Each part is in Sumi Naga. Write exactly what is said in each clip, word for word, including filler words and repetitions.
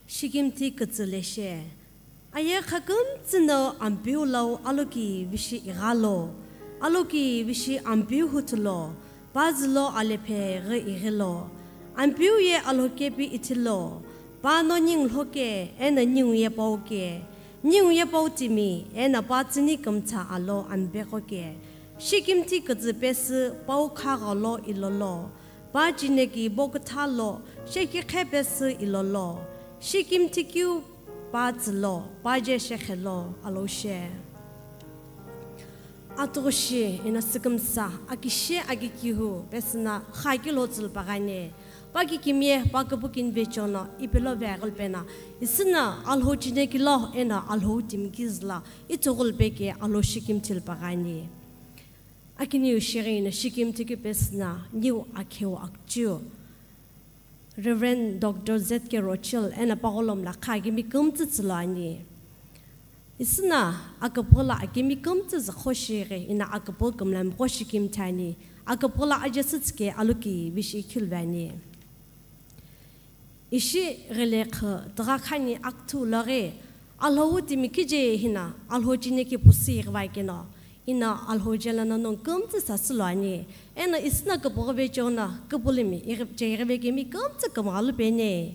Shikimthi kütsü leshe. Aye kha kümtsü no Ampeu lau aloki vishi igha lo, aloki vishi Ampeu huthu lo, pa zü lo alephe ghi ighi lo. Ampeu ye Alhou kepi ithi lo, pa no ningu lhoke, eno ningu ye pau ke, ningu ye pau timi, eno pa tsüni kümtsü alo Ampeu ke. Shikimthi kütsü pesü pau kha gha lo ilo lo. Pa chineki bo kütha lo, shekikhe pesü ilo lo, shikimthi keu pa tsü lo, pa je shekhe lo, Alhou she. Atuqu shi ina sükümsa, aki shi aki kihu, pesüna kha kilo tsülu pa ghani. Pa kikimiye, pa küpükini vechono, ipilo veghul pena, isüna Alhou chineki lo, ena Alhou timi kizla, itughul peke Alhou shikimthi lu pa ghani. Akiniu shighi ina shikimthi keu pesüna niu akheu akchiu Reverend Doctor Z K Rochil ena pagholom la kha akimi kümtsü tsülo ani. Isüna aküpüla akimi kümtsü zükho shighi ina aküpü kümla mkho shikimthi ani. Aküpüla ajasü tsike aloki vishi khilvani. Ishi ghile khü tügha khani akthu laghi, Alhou timi kije hina, Alhou chineki pusi ighivai keno, ina Alhou jelana nong kümtsü sasülo ani, ena isüna küpüghü vechona, küpülümi, ighi-, che ighivekemi kümtsü kümghalu peni.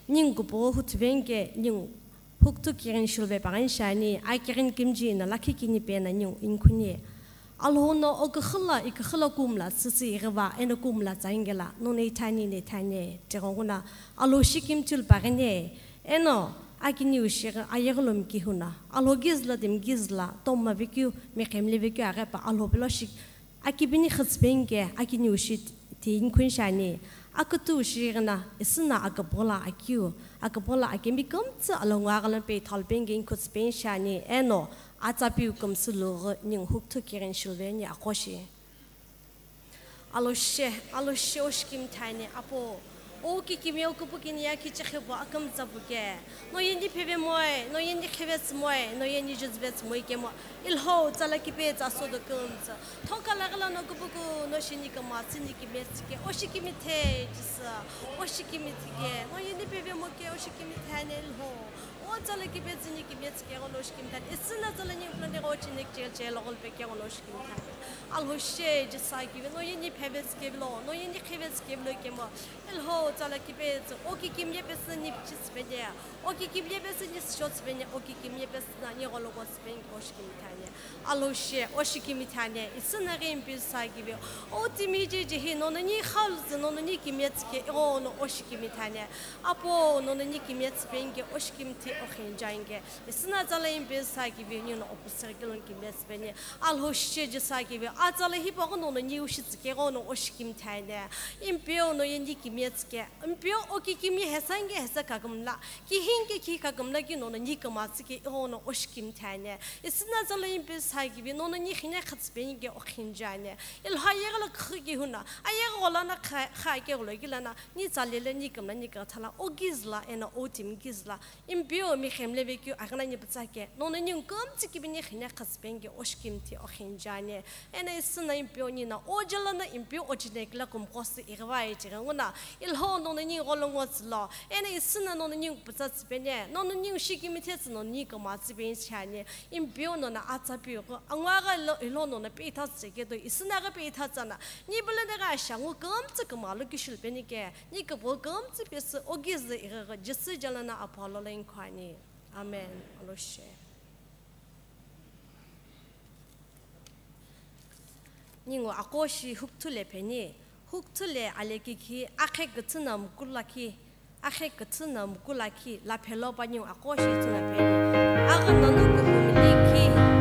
Ningu küpüghü huthu vengike, ningu Hukuthu kighini shulve pagani shani, ai kighini kimji na lakhi kini pe na niu inkhuni. Alhou no o küxü la, i küxü la kumla, süsü ighiva, eno kumla tsaingela, none ithani ne ithani, tigonguna, Alhou shikimthi lu pagani, eno, akiniu shighi, ayeghi lo mkihuna, Alhou kizla, timi kizla, tomma vekeu, miqhemle vekeu aghepa, Alhou pelo shik-, Akibini xütsüpeni ke, akiniu shi ti inkhuni shani, akütüu shighi na, isüna aküpüla akiu, aküpüla akimi kümtsü alongu aghalano pe ithal peni ke inkhütsüpeni shani, eno, atsapiu kümsü lughu ningu Hukuthu kighini shulveni aqo shi. Alhou she, Alhou she o shikimthi ani, Apo, O kikimiye o küpükini ye kichekhe pu akümtsa pu ke. No yeni pheve moe, no yeni khevetsü moe, no yeni jüzüvetsü moe kemo. Ilhou tsala kipetsü asodo kümtsü. Thoka laghi la no küpüku no shini kümtsü ni kimetsü ke. O shikimthi Jisü. O shikimthi ke. No yeni pheve mo ke o shikimthi ani Ilhou. O tsala kipetsü ni kimetsü ke o no shikimthi ani. Isüna tsala ni plan de o chini ke chel chel o gol pe ke o no shikimthi ani. Alhou she Jisü kivi no yeni phevetsü ke lo. No yeni khevetsü ke lo kemo. Ilhou tsala kipetsü, o kikimiye pesü ni pichitsü pene, o kikimiye pesü ni sishotsu pene, o kikimiye pesü na ni gholokotsü pene, o shikimthi ani. Alhou she, o shikimthi ani, isüna ghi Ampeu sa kivi, o timi je je hi, nono ni khalu tsü, nono ni kimetsü ke, ighono o shikimthi ani. Apo, nono ni kimetsü pene ke, o shikimthi o khenja ani ke, isüna tsala Ampeu sa kivi, ni no o pusü ke lo ni kimetsü pene, Alhou she Jisü kivi, a tsala hipau nono ni ushitsü ke ighono o shikimthi ani. Ampeu no yeni kimetsü ke, Ampeu o kikimiye hesani ke hesa kakümla, kihinike kihi kakümla ki nono ni kümtsü ke ighono o shikimthi ani. Isüna tsala Ampeu sa kivi, nono ni khine khatsü peni ke o khinja ani. Ilhou ayeghi la khü kihuna, ayeghi ghola na kha, kha ke gholo kila na, ni tsale le ni kümla ni kathala, o kizla, ena o timi kizla. Ampeu miqhemle vekeu aghina ni pütsa ke, nono ni kümtsü kibini khine khatsü peni ke o shikimthi o khinja ani. Ena isüna Ampeu ni na o jelana Ampeu o chineki la kumkhosi ighivai tigonguna. Ilhou nono ni gholo ngotsü lo. Ena isüna nono ni pütsa tsü pene, nono ni shikimthi tsü nono ni kümtsü peni shani. Ampeu nono atsapiu ko, angwa gha lo, Ilhou nono pe itha tsü ke do, isüna ghi pe itha tsü na. Ni bele de gha shangu kümtsü kümalo kishul peni ke. Ni küpüghü kümtsü pesü o kizü ighighü Jisü jalana Apo lo lo inkhuni. Amen. Alhou she. Ningu aqo shi Hukuthu le pheni, Hukuthu le alekikhi, akhe kütsü na mkulu lakhi, akhe kütsü na mkulu lakhi, la phelo pa ningu aqo shi tsü na pheni. Aghi nanu kuhumlikhi.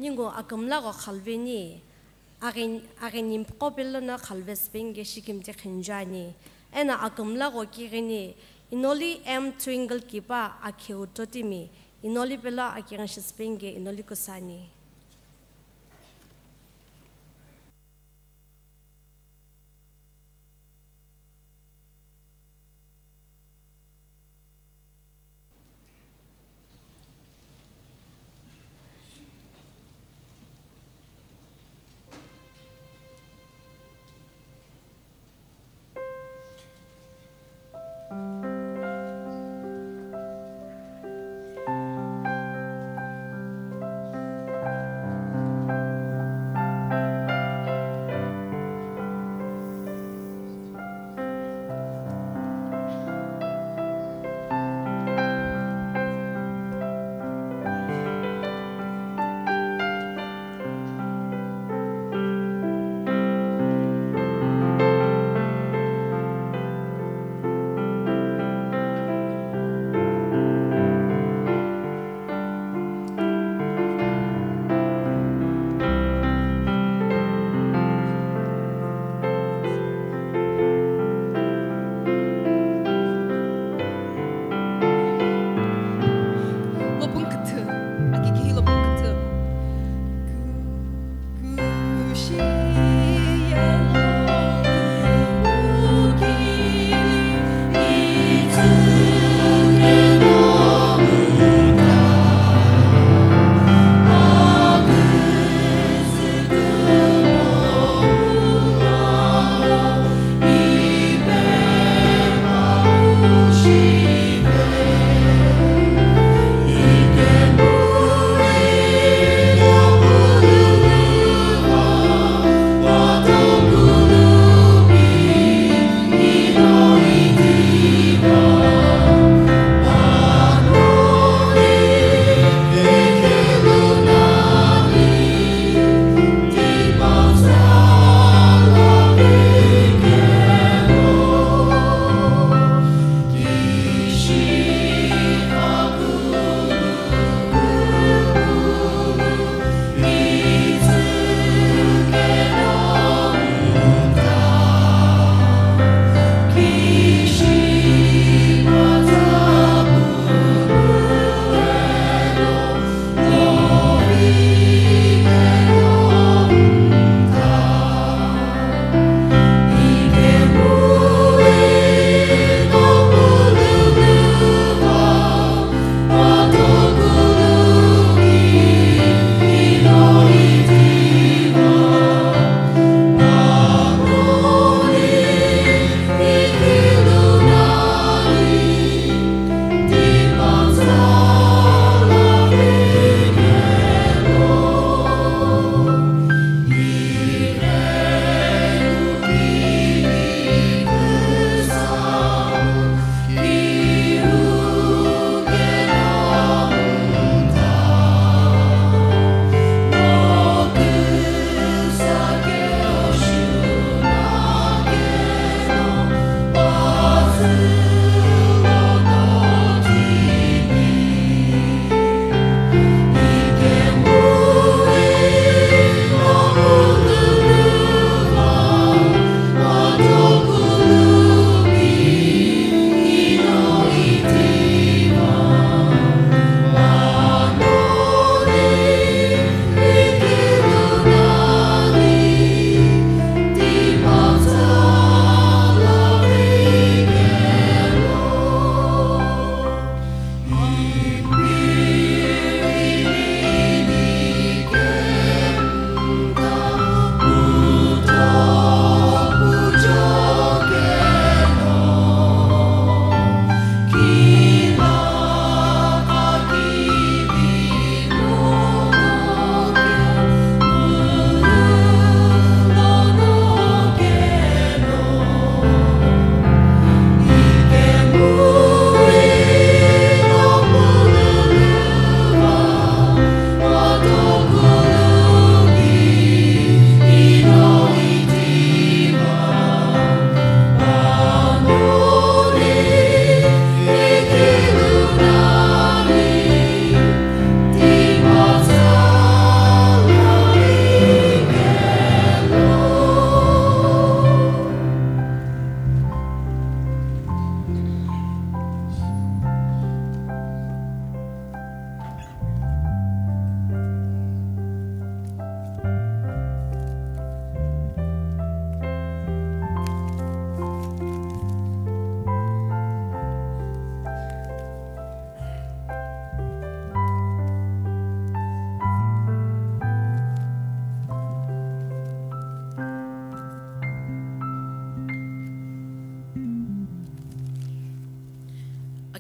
Ningu akümla gho khalveni, aghi-, aghi nimpqo pelono khalvesü penge shikimti khinjuani, eno akümla gho kighini, Inoli M Twinkle Kipa Akheu Totimi, Inoli pelo akighi shisü penge Inoli kusani. Lopun küthü, aki kihi lopun küthü.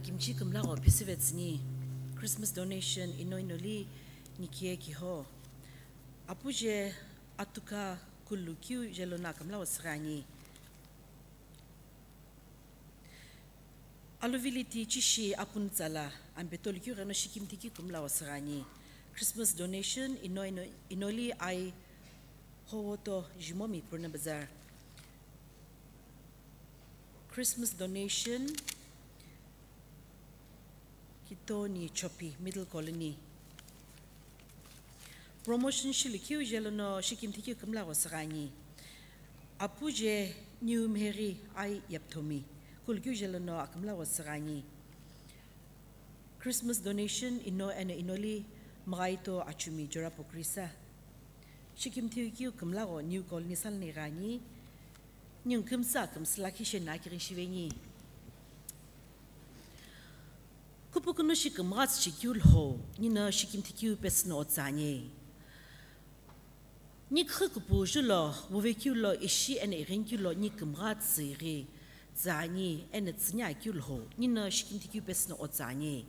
Kimchi kümlagho phisüvetsüni, Christmas donation ino inoli nikiye kiho. Apuje atuka kulu kiu jelono akümlagho sürani. Aluviliti chishi apunu tsala, ampe tolukeu gheno shikimthi kiu kümlagho sürani. Christmas donation ino, ino, inoli ai Howoto Jimomi Purna Bazar. Christmas donation, Kitoni Chopi, Middle Colony. Promotion shilukeu jelono shikimthi kiu kümlagho sürani. Apuje New Mheri ai Yapthomi, kulukeu jelono akümlagho sürani. Christmas donation ino eno inoli Mghaito Achumi Jorapokrisa. Shikimthi kiu kümlagho New Colony Salni ghani. Ningu kümtsü akümsü lakhi sheni akighi shiveni. Kupukuno shi kümghatsü shi keu lho, nino shikimthi kiu pesüno otsani. Ni khü kupuju lo, wuve keu lo, ishi eno ighinikeu lo, ni kümghatsü ighi tsüani, eno tsüni akeu lho, nino shikimthi kiu pesüno otsani.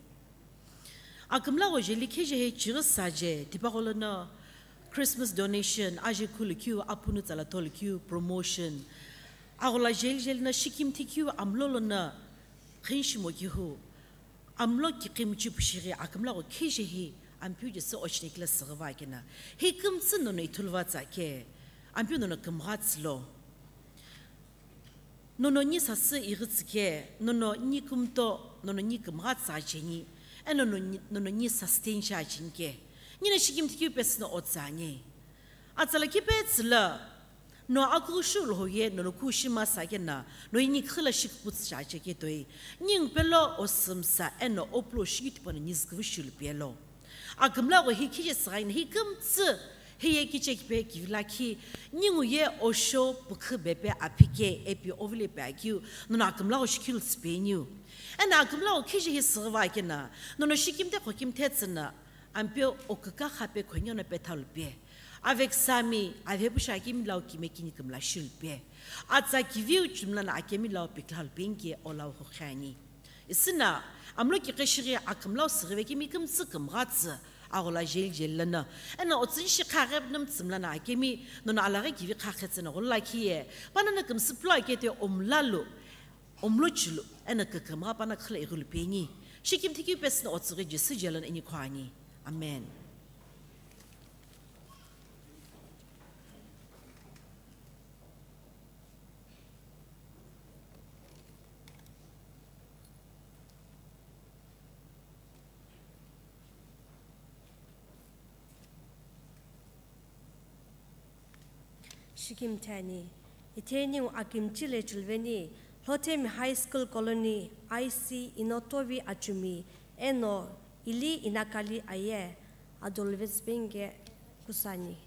Akümlagho jeli kheje he chighi saje, tipaqo lono Christmas donation, aje kulukeu, apunu tsala tolukeu, promotion. Aghola jeli jeli no shikimthi kiu amlo lono khinshimo kihu. Amlo kiqi michipu shighi akümlagho kheje hi Ampeu Jisü ochine kile süghüva kena. Hi kümtsü nono ithuluva tsa ke. Ampeu nono kümghatsü lo. Nono ni sasü ighitsü ke, nono ni kümto, nono ni kümgha tsa cheni, eno nono ni, nono ni sustain sha cheni ke. Nino shikimthi kiu pesüno otsani. Atsala kipetsü lo, no akughu shu lho ye, nono kushi masa kena, no ini khila shikputsu sha che ke toi. Ningu pelo osümsa, eno oplo shikitipano nizküvü shulu pelo. Akümlagho hi kheje sürani, hi kümtsü, hi ye kichekiphe kivi lakhi, ningu ye osho pükhu bepe aphike epi ovile pe akeu, nono akümlagho shikiltsü peniu. Eno akümlagho kheje hi süghüva kena, nono shikimthe khokimthe tsüno, Ampeu oküka khape khonyono pethalu pe. Aveküsami, avepusha akemi lau kime kini kümla shilu pe. Atsa kiviu chumlana akemi lau piklalu pe inke olau khokhiani. Isina, amlo kiqi shighi akümlau süghüve kemi kümtsü kümghatsü, aghola jeli jeli lono. Eno otsüni shi khaghi pnum tsümlana akemi, nono alaghi kivi khakhetsüno ghola khiye. Panano kümsü plo akete omlalu, omlochulu, eno kükümgha pana khila ighulu peni. Shikimthi kiu pesüno otsüghi Jisü jelono ini khoani. Amen. Shikimthi ani, itheni akimchi le chulveni, Lhothemi High School Colony, I C Inotovi Achumi, eno ili inakali aye, adolvets benge kusani.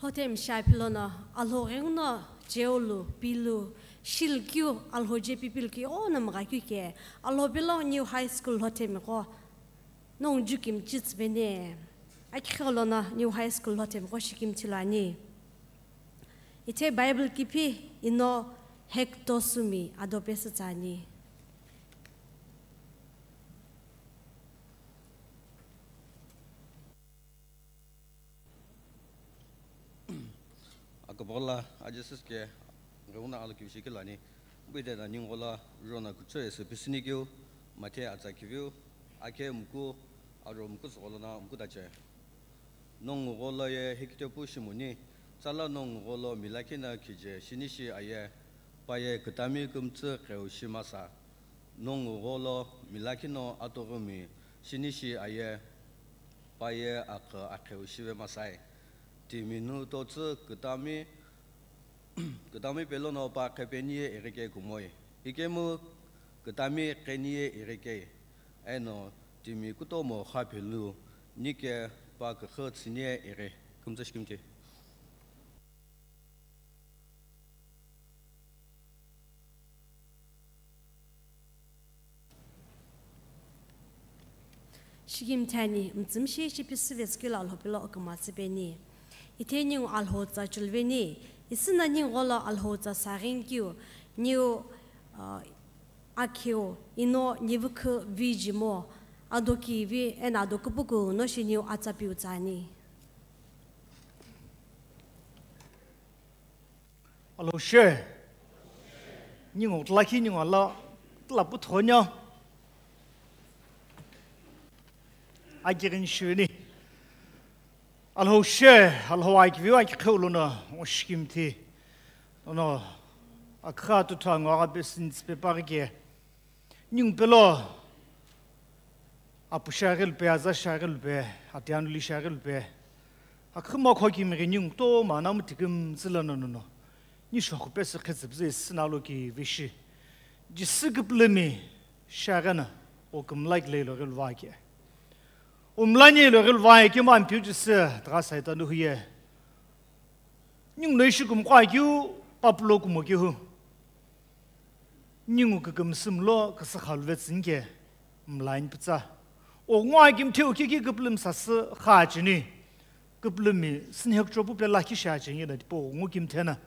Hothemi shi aphi lono, Alhou ghenguno cheu lu, pi lu, shi lu keu, Alhou je pipi lu keu, ono mgha keu ke, Alhou pelo New High School Hothemi qo, nongu jukimi chitsü peni, akhi lono New High School Hothemi qo shikimi thilu ani. Ithe Bible kipi ino hektosomi ado pesü tsü ani. Akapoghola ajesuske gheuna alokivishi kilo ani. Bide na ningola rona kucho esu pisini kiu, mathe atsa kiviu, akhe muku, aro muku sogolona muku dache. Nongu gholo ye hekitepu shimuni, tsala nongu gholo milakhi na khije shinishi aye, paye kitami kümtsü qeu shimasa. Nongu gholo milakhi no atoghumi shinishi aye, paye akha akheu shive masai. Timi nu totsü kitami, kitami pelo no pa qhepeni ye irike kumoi. Ikemu kitami qeni ye irike. Eno timi kutomo kha phelu nike pa kükhu tsünie iri. Kümtsü shikimthi. Shikimthi ani, mtsümshi shipisü vetsükelo Alhou pelo oküma tsüpeni. Ithe ningu Alhou tsa chulveni, isina ningu gholo Alhou tsa saghin kiu, niu, ah, Akhiu, ino nivükhu vijimo, adokivi eno ado kupuku no shiniu atsa piu tsü ani. Alhou she. Ningu tlakhi ningu ala tla puthonyo. Akirin shuni. Alhou she, Alhou akiviu akhi kheu lono, o shikimthi. Ono, akha tuthu angu aga pesin tspe parike. Ningu pelo, apu shaghi lupe, aza shaghi lupe, atianuli shaghi lupe. Akhuma khokimghi ningu to ma namu tikim zila no no no. Ni shokhu pesi khetsübzi sinalo ki vishi. Jisi kiplemi shaghi na, o kimlak le lo ghi luva ke. Umlani lo ghi luva ke ma ampiu jisi, taga saita nu huye. Ningu no ishi kumkwa kiu, papulo kumo kiu. Ningu kükümsü mlo küsü khalu vetsü nike mlain pütsa. O ngua kimthe o kiki küplüm sasü kha chini. Küplümi sünhek chopu pe lakhi sha chini na tipo ngu kimthe na.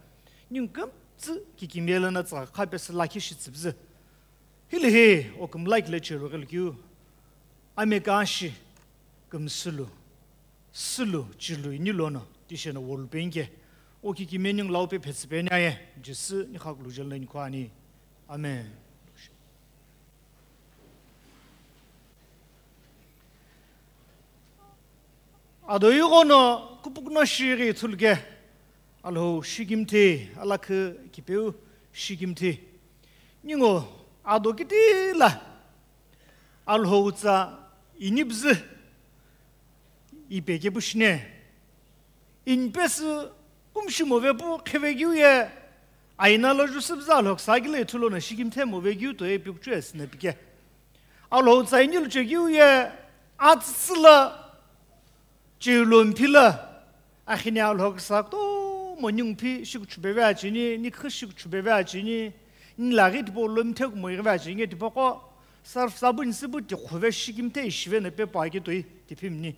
Ningu kümtsü kikimiela na tsa kha pe sü lakhi shi tsübzü. Hili hi o kümlak le chelo ghi lu kiu. Ame kashi kümsülu. Sülu, chilu, ini lono, tishena wolu penke. O kiki meaning lau pe phetsü peni aye, Jisü ni khakulu jel nani kwa ani. Amen. Ado yugo no, kupuk no shiri thulke. Alhou shikimthi, alakhu kipeu shikimthi. Ningo, ado kitila. Alhou tsa inibzü. Ipe kepu shine. Inipesü kumshimo vepu khevekiu ye, aina lo jusübza Alhou ksa kile thulo na shikimthe mo vekiu to ye picture sine pike. Alhou tsa inilu chekiu ye, atsütsüla, cheulo mphila, akhine Alhou ksa to mo ningphi shikuchupeve achini, nikhu shikuchupeve achini, nilaghi tipo lo mthe kumo igheve achini, tipo ko, sarf sabun sibu ti khuve shikimthe ishive na pe pa ke toi, tipimni.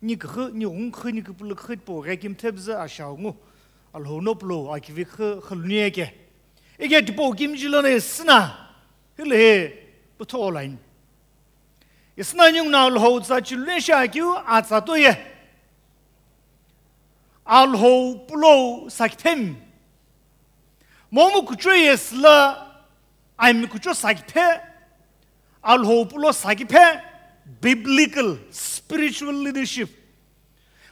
Ni kükhu, ni ghungkhu, ni küpülükhu tipau ghi kimthepzü asha ngu. Alhou no pulo akivi kükhu khuluni eke. Eke tipau kimji lono isina. Hile he pütho olain. Isina ningu na Alhou tsa chiluni sha kiu atsa to ye. Alhou pulo sakiphem. Momu kucho yesla Ami kucho sakiphe, Alhou pulo sakiphe, biblical, spiritual leadership.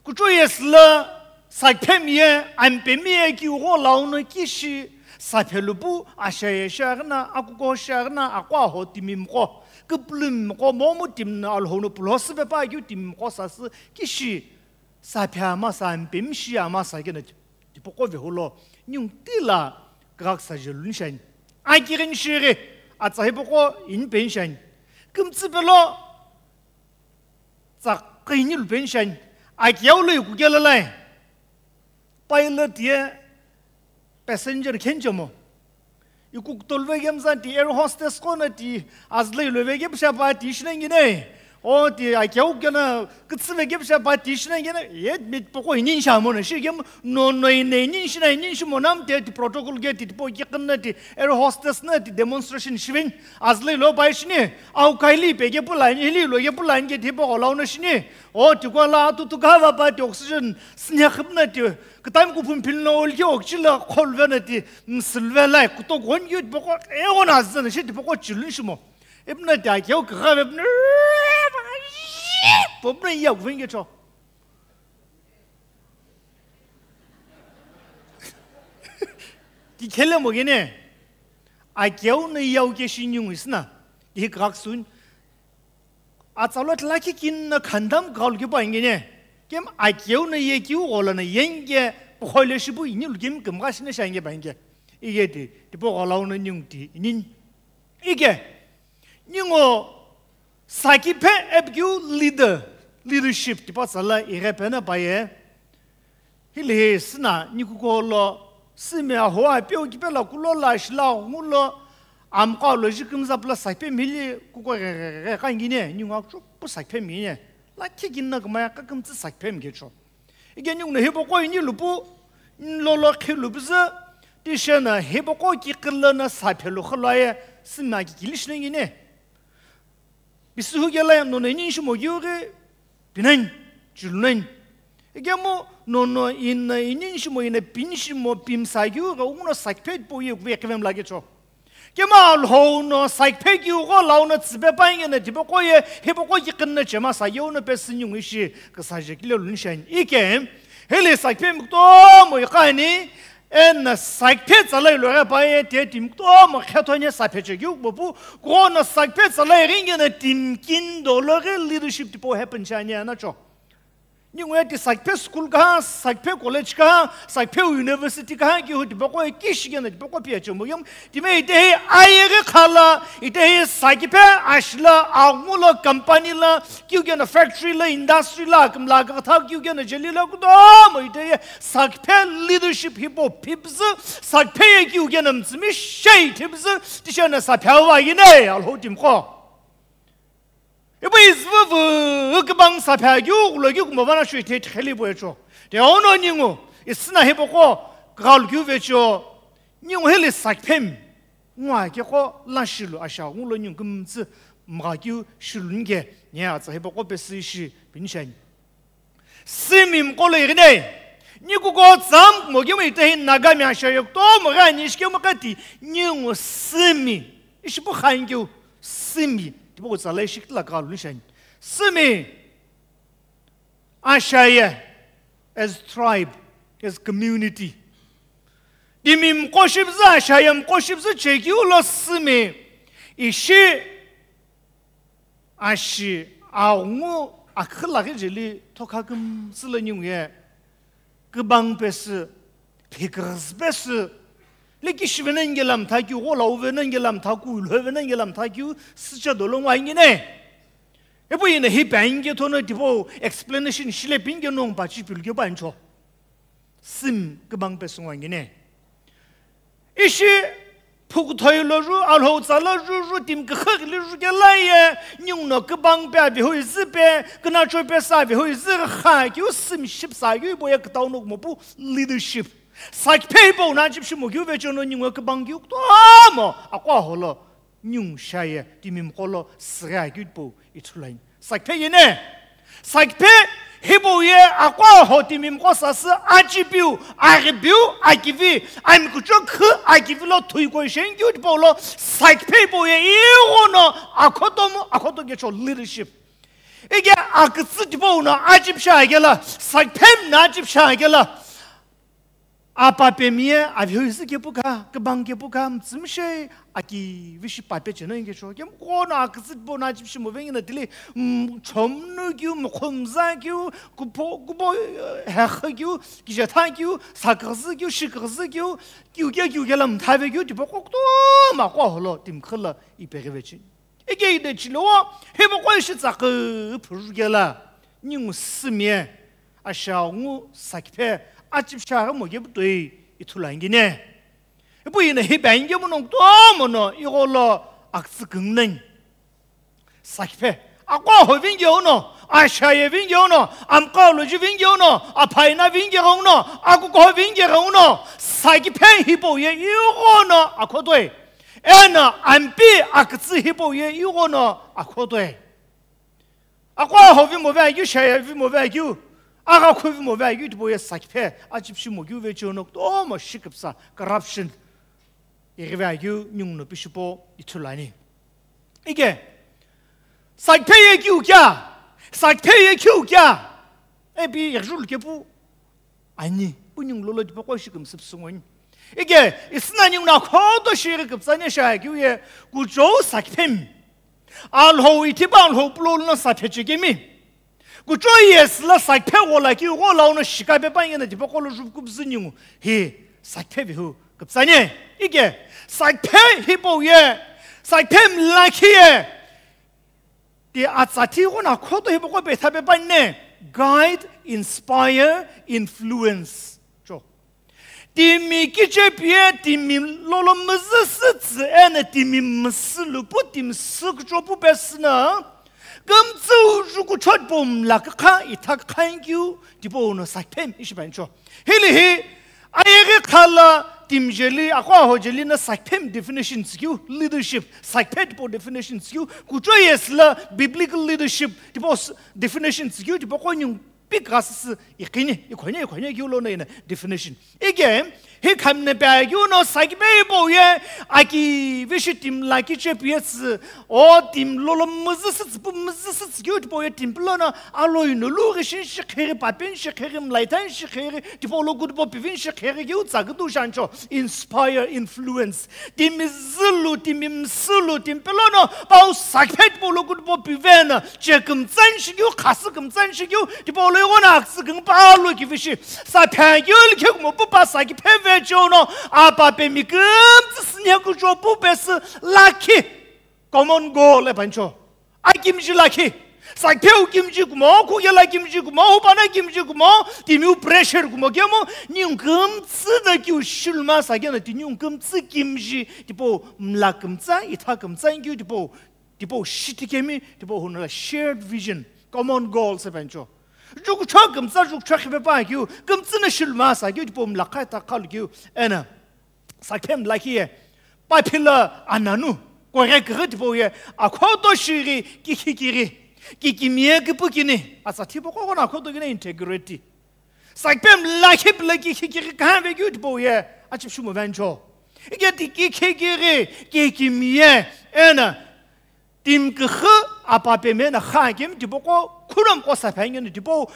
Kucho yesla sakiphe miye, ami pe miye ki ugo launo kishi, saphe lupu, ashaye shagna, akuko shagna, akwa ho timimko, kiplumko, momu timna Alhou no pulo sipe pa ki timimko sasi, kishi, saphe ama sa, ami pe mishi ama sa kena. Tipaqo vehulo, ningu tila kagak sa jelu nishani. Akighi nishighi, atsa hipaqo ini pe nishani. Kümtsü pelo, tsa qini lu pe nishani. Akiyau lo ikukelalai. pilot ye passenger khenchemo. Ikukutolu vekemzani ti air hostess qo no ti azülo ilo vekepu shiae pa ti shina ngine. O ti akeu kena kütsü vekepu shiae pa ti shina ngine. Ye mi tipaqo inin shamo no shikemu no no ine inin shina inin shimo namu ti ti protocol gate ti tipaqo kiqi no ti air hostess no ti demonstration shiveni. Azülo ilo pa shini. Au kaili pe kepu line hili ilo kepu line ke tipaqo lau no shini. O ti kola atu tu kava pa ti oxygen sine khipna ti Kütami kuphu philno olkhe okchila kholvena ti msülve lai kutokughon yu tipaqo, eghono azüna shi tipaqo chilun shimo. Ipuna ti akeu kigha ve puna, popuna iya kuvenge cho. Ti khele mo gene. Akeu no iyau ke shi nyungu isna. Ti hi krak sun. Atsalo tla ki kin na khandam gaul ki pa ingine. Kem akeu na ye kiu gola na yenge pokhoile shipu ini lukim kim ga shine shange bange. Ige ti, tipo gola una nyung ti inin. Ige. Nyungo saki phe epkiu leader, leadership tipo tsala ige phe na pa ye. Hili hi sina nikuko lo, simi aho apeu kipela kulo la shila ngu lo, amqa lo ji kümza pla sakphe mili kuko ghe ghe ghe ghe ka ngine, nyunga kucho pu sakphe mine. La khe ginna kümaya ka kümtsü sakphe mge cho. Ige nyung no hipo ko ini lupu, lo lo khe lupu zü, ti she na hipo ko ki kila na sakphe lo khalo ye, sina ki kilish na ngine. Bisihu kela no ne nin shimo gyu ghi, pinen, chulnen. Ege mo, no no in na inin shimo in na pin shimo pim sa gyu ghi, uno sakphe po ye kwe kevem lage cho. Kema alho no sakphe gyu gho lau no tsipe pa inge na tipe ko ye, he po ko ki kin na chema sa yo no pe sin yung ishi, ka sa je kile lun shan. Ike, hele sakphe mukto mo ikani, Eno sakphe tsalai lo ghi pa ye te timi kutomo khetho nye sakphe chekeu kpopu, kughona sakphe tsalai ringe na timi kindo lo ghi leadership tipau happen shiani anacho. Ningu ye ti sakphe school kaha, sakphe college kaha, sakphe university kaha kihu tipaqo ye kishi kena tipaqo piye chemo yom, timi ite hi aye ghi khala, ite hi sakphe ashila, angu lo company la, kiu kena factory la, industry la, akimla kakatha kiu kena jeli la kutomo ite ye sakphe leadership hipau phipüzü, sakphe ye kiu kena mtsümi shei thipüzü, tishena saphe awa yine, alho timqo. Ipu izvüvü kibang saphe kiu kulo kiu kumavana shui the theli po echo. Te ono ningu, isina hipaqo, kral kiu vecho, ningu hili sakphem. Ngwa ke qo la shilu asha ngulo nyung kümtsü mga kiu shilu nge, nye atsa hipo qo pesü ishi pinishani. Simi mqolo ighine, nikuko tsam mo kiu ite hi Nagami asha yok to mo ga ni shike mo kati, nyungu simi, ishi pu khan kiu, simi, tipo ko tsala ishi kitla ka lu nishani. Simi, Ashaye, as tribe, as community. Timi mqoshipüzü ashaye mqoshipüzü chekiu lo simi. Ishi ashi aungu akhülaghi jeli thokha kümtsü lo ningu ye. Kübang pesü, phiküghüsü pesü, leki shive nenge lamtha kiu, ghola uve nenge lamtha kiu, ulhove nenge lamtha kiu, sücha dolo ngwa ingine. Ipu ina hi pa inge thono tipo explanation shile pinge nong pa chi pilu ke pa incho. Sim kübang pesü ngwa ingine. Ishi Phukuthoi lo ru, alhou tsa lo ru, ru tim kükhü li ru ke la ye, nyung no kübang pe avi hui zü pe, künacho pe sa avi hui zü kha, kiu sim ship sa, kiu ipo ye kütau no kumo pu leadership. Sakphe ipo na chip shimo kiu ve chono nyung kübang kiu kutomo, akwa holo, nyung sha ye, timi mqolo, sre kiu ipo, ithulan. Sakphe yene. Sakphe hipau ye akwa ho timi mqo sasü achipiu, aghipiu, akivi, ami kuchokhu, akivi lo thui ko shen kiu tipau lo, sakphe hipau ye ighono akhotomu, akhoto kecho leadership. Ige akütsü tipau no achipsha agela, sakphe mna achipsha agela. Apa pemiye, avihu izü kepu kha, kübang kepu kha, mtsümshe, aki vishi pape chena inge cho. Kem kono akütsü bo na chipshi mo vengi na tili, mm, chomnu kiu, mkhomza kiu, kupo, kupo, eh, hekha kiu, kijetha kiu, sakazü kiu, shikazü kiu, kiu ke kiu ke lam thave kiu, tipo kokto ma ko holo, tim khala, ipe gevechin. Ike ide chilowo, hipaqo ishi tsakü phuru kela, ningu sümie, asha ngu sakiphe, achipishi aghi mokepu toi ithulu ani kene. Ipu ino hi bangikemu no kutomo no igho lo akütsü küngu nani. Sakiphe. Aqo aho vinke uno, ashaye vinke uno, amqalo ji vinke uno, aphaina vinke uno, akuko vinke uno, sakiphe hipau ye ighono akhotoi. Eno ampi akütsü hipau ye ighono akhotoi. Aqo aho vimo vekeu, shaye vimo vekeu, agha khu vimo vekeu tipau ye sakiphe, achipishi mokeu vecheo no kutomo shikipsa, corruption. Ighi vekeu ningu no pishipo ithulu ani. Ike, sakiphe ye kiu kea, sakiphe ye kiu kea, epi yajulu kepu ani, pu ningu lolo tipaqo ishi kümsüpsü ngoni. Ike, isina ningu no akhoto shiri küpütsa ani sha kiu ye, kuchou sakiphemi. Alhou ithipa alhou pulo no saphe chekemi. Kuchou yesü la sakiphe ghola kiu ghola uno shikape pa ngena tipaqo lo jupkupüzü ningu hi sakiphe vihu küpütsa ani. Ike, sakiphe hipau ye, sakiphe mlakhi ye. Ti atsa thi ghono akhoto hipaqo petha pe pa ne, guide, inspire, influence. Cho. Timi kichepiye, timi lolo müzüsütsü, eno timi müsülupu, timi sükuchopu pesü na, kümtsü jukuchot po mlakha, ithakha kiu, tipau no sakiphemi ishi pancho. Hili hi, ayeghi khala timi jeli, aqo aho jeli na sakiphemi definition tsükeu, leadership, sakiphe tipau definition tsükeu, kuchou yesü la biblical leadership, tipau s-, definition tsükeu, tipaqo ningu pikha süsü iqini, ikhone, ikhone kiu lono ina definition. Ike, hi khamna pe kiu no sakiphe hipau ye, aki vishi timi lakhi chepiye tsü, o timi lolo müzüsütsü pu müzüsütsü kiu tipau ye timi pulo no, aloi no lu ghi shin shikhiri, papen shikhiri, mlaithan shikhiri, tipau lo good po pivin shikhiri kiu tsa kutu shancho, inspire, influence. Timi zülu, timi müsülu, timi pulo no, pau sakiphe tipau lo good po pivena, che kümtsan shikiu, khasü kümtsan shikiu, tipau lo ighono akütsü küngu pa lo kivishi. Saphe kiu likhe kumo pu pa sakiphe vecheo no, apapemi kümtsü sünhe kuchou pu pesü lakhi. Common goal e pancho. Akimji lakhi. Sakiphe u kimji kumo, khukela kimji kumo, hupana kimji kumo, timiu pressure kumo kemu, ningu kümtsü da kiu shiluma sakena, ti ningu kümtsü kimji, tipau mla kümtsa, itha kümtsa kiu, tipau, tipau shitikemi, tipau huno la shared vision, common goals e pancho. Jukucho kümtsa, jukucho khipe pa kiu, kümtsü na shiluma sa kiu, tipau mlakha itha khalu kiu, ena. Sakiphe mlakhi ye, paphila ananu, kore kighi tipau ye, akhoto shighi, kikhikighi, kikimiye kipukini, atsa thipu qo ghono akhoto kini integrity. Sakiphe mlakhi pila kikhikighi khan vekeu tipau ye, achipishi mo vencho. Ike ti kikhikighi, kikimiye, ena, timi kighi apapemi na kha kemi tipaqo khuram qo saphe ani tipaqo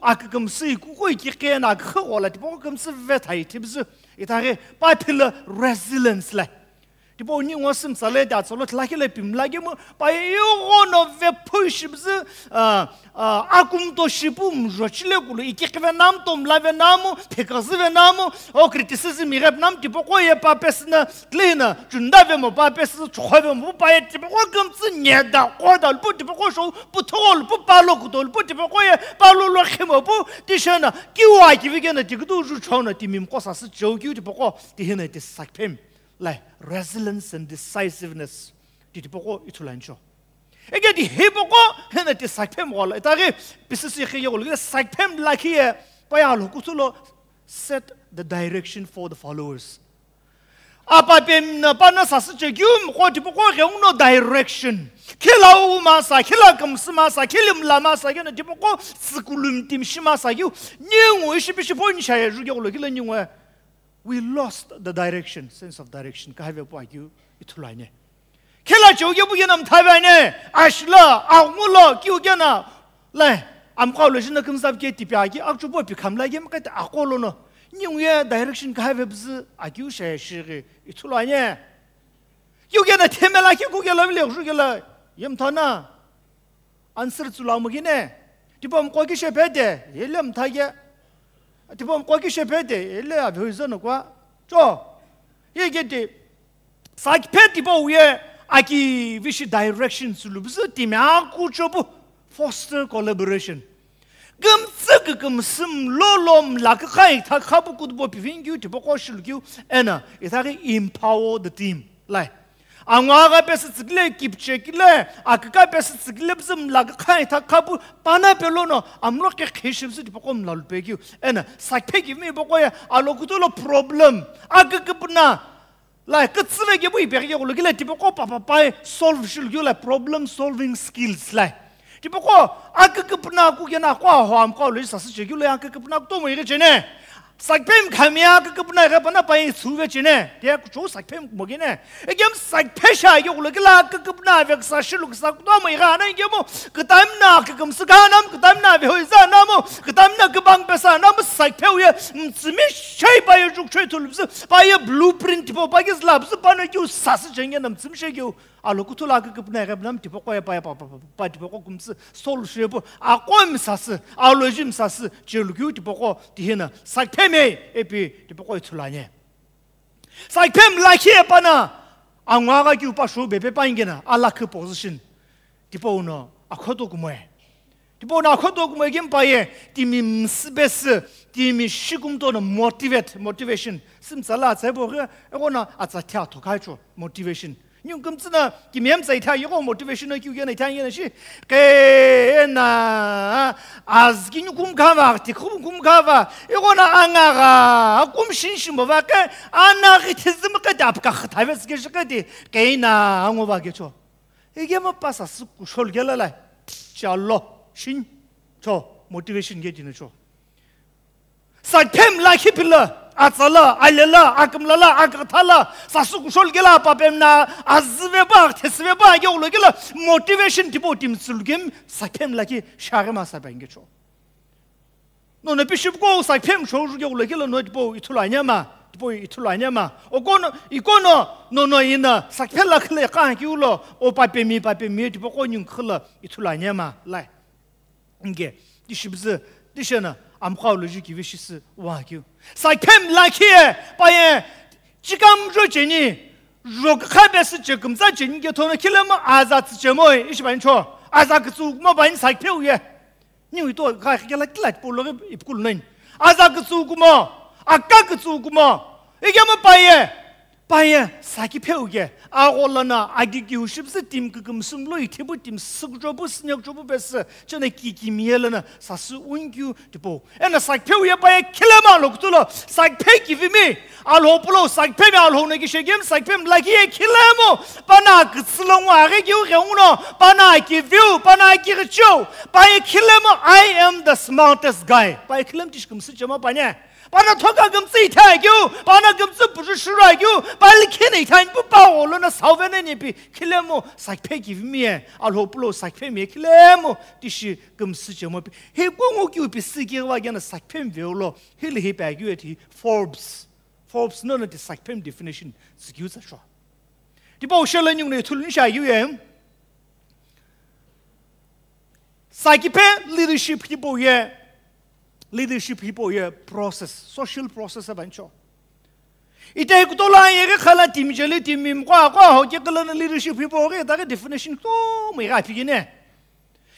akükümsü kuku ikikhe na kighi ghola tipaqo kümsü vetha ithipüzü. Itaghi paphila resilience le. Tipaqo ningu sümsa le ta tsolo thilakhi le pimla kemu pa ighono vephu shipüzü, ah, ah, akumto shipu mjochile kulu ikikhe ve nam to mla ve namu, phekazü ve namu, o criticism ighep nam tipaqo ye pa pesü na Klina, chunda vemo pa pesü, chukho vemo pa ye tipaqo kümtsü nyeda, qoda lupu tipaqo shou, puthugho lupu palo kuto lupu tipaqo ye, palo lo khimo pu, tishena, kiwa kivikena tikutu ju chona timim qo sasü cheu kiu tipaqo, tihina ti sakiphem. Lai, resilience and decisiveness. Ti tipaqo ithulu ancho. Ike ti hipaqo, hina ti sakiphem ghola. Itaghi, pisisi khiye ghola, sakiphem lakhi ye, pa ya lo kuthulo, set the direction for the followers. Apapem na pana sasü chekeu mqo tipaqo ghenguno direction. Khila u masa, khila kümsü masa, khili mla masa, kena tipaqo sikulum timshi masa keu. Ningu ishi pishi point shaya ju keu lo kila ningu. We lost the direction, sense of direction. Kahave pu akeu ithulu ani. Khila cheu kepu kena mthavi ani, ashla, aghungu lo, kiu kena, lai, amqo lo jina kümzap ke tipi aki, akchupo pi khamla ke mkate aqo lono. Ningu ye direction kahave bzü, akiu she shiri, ithulu ani. Kiu kena themela ki ku kela vile, ju kela, ye mthana. Answer tsula mo kine. Tipau mqo ki shepete, ele mtha ke. Tipau mqo ki shepete, ele avhoi zono kwa. Cho. Ye ke ti, sakiphe tipau ye aki vishi direction sulu bzü timi aku chopu foster collaboration. Kümtsü kükümsü mlolo mlakükha itha khapu kutubo pivin keu tipaqo shilu keu, eno itaghi empower the team. Lai. Angu agha pesü tsükile, kipche kile, aküka pesü tsükile püzü mlakükha itha khapu pana pelono amlo kekhe shipüzü tipaqo mlalu pe keu. Eno, sakiphe kivimi tipaqo ye, alokutulo problem. Aküküpüna. Lai, kütsüve kepu ipeghi keghulo kile tipaqo papa pai solve shilu keu lai problem solving skills lai. Tipaqo aküküpüna kukena kua ho amkha lo sasü chekeu lo aküküpüna kutomo ighi chene. Sakiphe khami aküküpüna ighi pana pai tsuve chene. Tia kuchou sakiphe mo kene. Egem sakiphe sha keghulo kile aküküpüna veksa shilu ksa kutomo ighi ana igemu. Kütamina kükümsü kanam, kütamina vehoiza namu, kütamina kübang pesa namu sakiphe uye, mtsimi shei paye jukchoi thulubzü, paye blueprint tipo, paye zlabzü, pano keu sasü chenge nam mtsimi shei keu, alokutulo aküküpüna eghe nam tipaqo ye paye pa, pa, pa, pa, tipaqo kümsü, sol shepu, aqo mi sasü, aloji mi sasü, chelu keu tipaqo, tihina, sakiphe me, epi, tipaqo ithulu anye. Sakiphe mlakhi epana, angu agha keu pashu bepe pangena, alakhi position. Tipau no akhoto kumoe. Tipau no akhoto kumoe kemi paye, timi msü pesü, timi shikumto no motivate, motivation. Simtsala atsa ipo ghi, eghono atsa thia thokhaicho, motivation. Nyung kümtsü na, timi emtsa itha yegho motivation no keu yena itha yena shi. Kena, azki nyukum kava, tikhum kum kava, ighono angagha, kum shin shimo va ke, anaghi thizim ke dapka khitave sike shi ke di, kena, ango va ke cho. Igema pasa suku shol gela lai. Chalo, shin, cho, motivation ke dino cho. Sakiphe mlakhi pila, atsala, alela, akümlala, akathala, sasü kushol kela, papemna, azüveba, thesüveba, yolo kela, motivation tipo timtsulu gem, sakiphe mlakhi, share ma sabe ngecho. No no bishop ko sakiphe msho ju yolo kela, no tipo ithulu anyama, tipo ithulu anyama. Okono, ikono, no no ina, sakiphe lakhle ka kiulo, o papemi, papemi, tipo ko nyung khla, ithulu anyama, lai. Nge, tishibzü, tishena, amkha oloji kivi shisü wa keu. Sakiphe mlakhi ye, paye, chikamjo cheni, jokha besi chekümtsa cheni ke thono khilema aza tsüchemoi, ishi bancho, aza kütsu kuma bani sakiphe uye. Ni uito, kha khikela kila polo ipkul nani. Aza kütsu kuma, aka kütsu kuma, igema paye, Paye, sakiphe uke, agho lana, agi kiu shibzü tim kükümsü mlo, ithipu tim sükjopu, snyakjopu pesü, chena ki kimiye lana, sasü unkeu tipo. Ena sakiphe uye paye, khilema lo kutulo, sakiphe kivimi, alho pulo, sakiphe mi alho na ki shegem, sakiphe mlaki ye khilemo, pana kütsülo ngwa aghi kiu ghe uno, pana kiviu, pana ki ghichiu, paye khilemo, I am the smartest guy. Paye khilem tishkümsü chema panye. Pana thoka kümtsü ithai keu, pana kümtsü puju shura keu, pali khini ithai pu pa olo na sauve na nipi, khilemo, sakiphe kivimi ye, alho pulo sakiphe mi ye, khilemo, tishi kümtsü chemo pi. He kongo keu pi si keu va gena sakiphe mi ve olo, hili hi pa keu eti Forbes. Forbes no na ti sakiphe mi definition si keu sa shwa. Tipo shela nyung ne thulun sha keu ye. Sakiphe leadership hipau ye, leadership hipau ye process, social process abancho. Ite kutola ye ghi khala team jeli team mimqo aqo ho ke kala na leadership hipau ghi ta ghi definition to mo ghi aphi gine.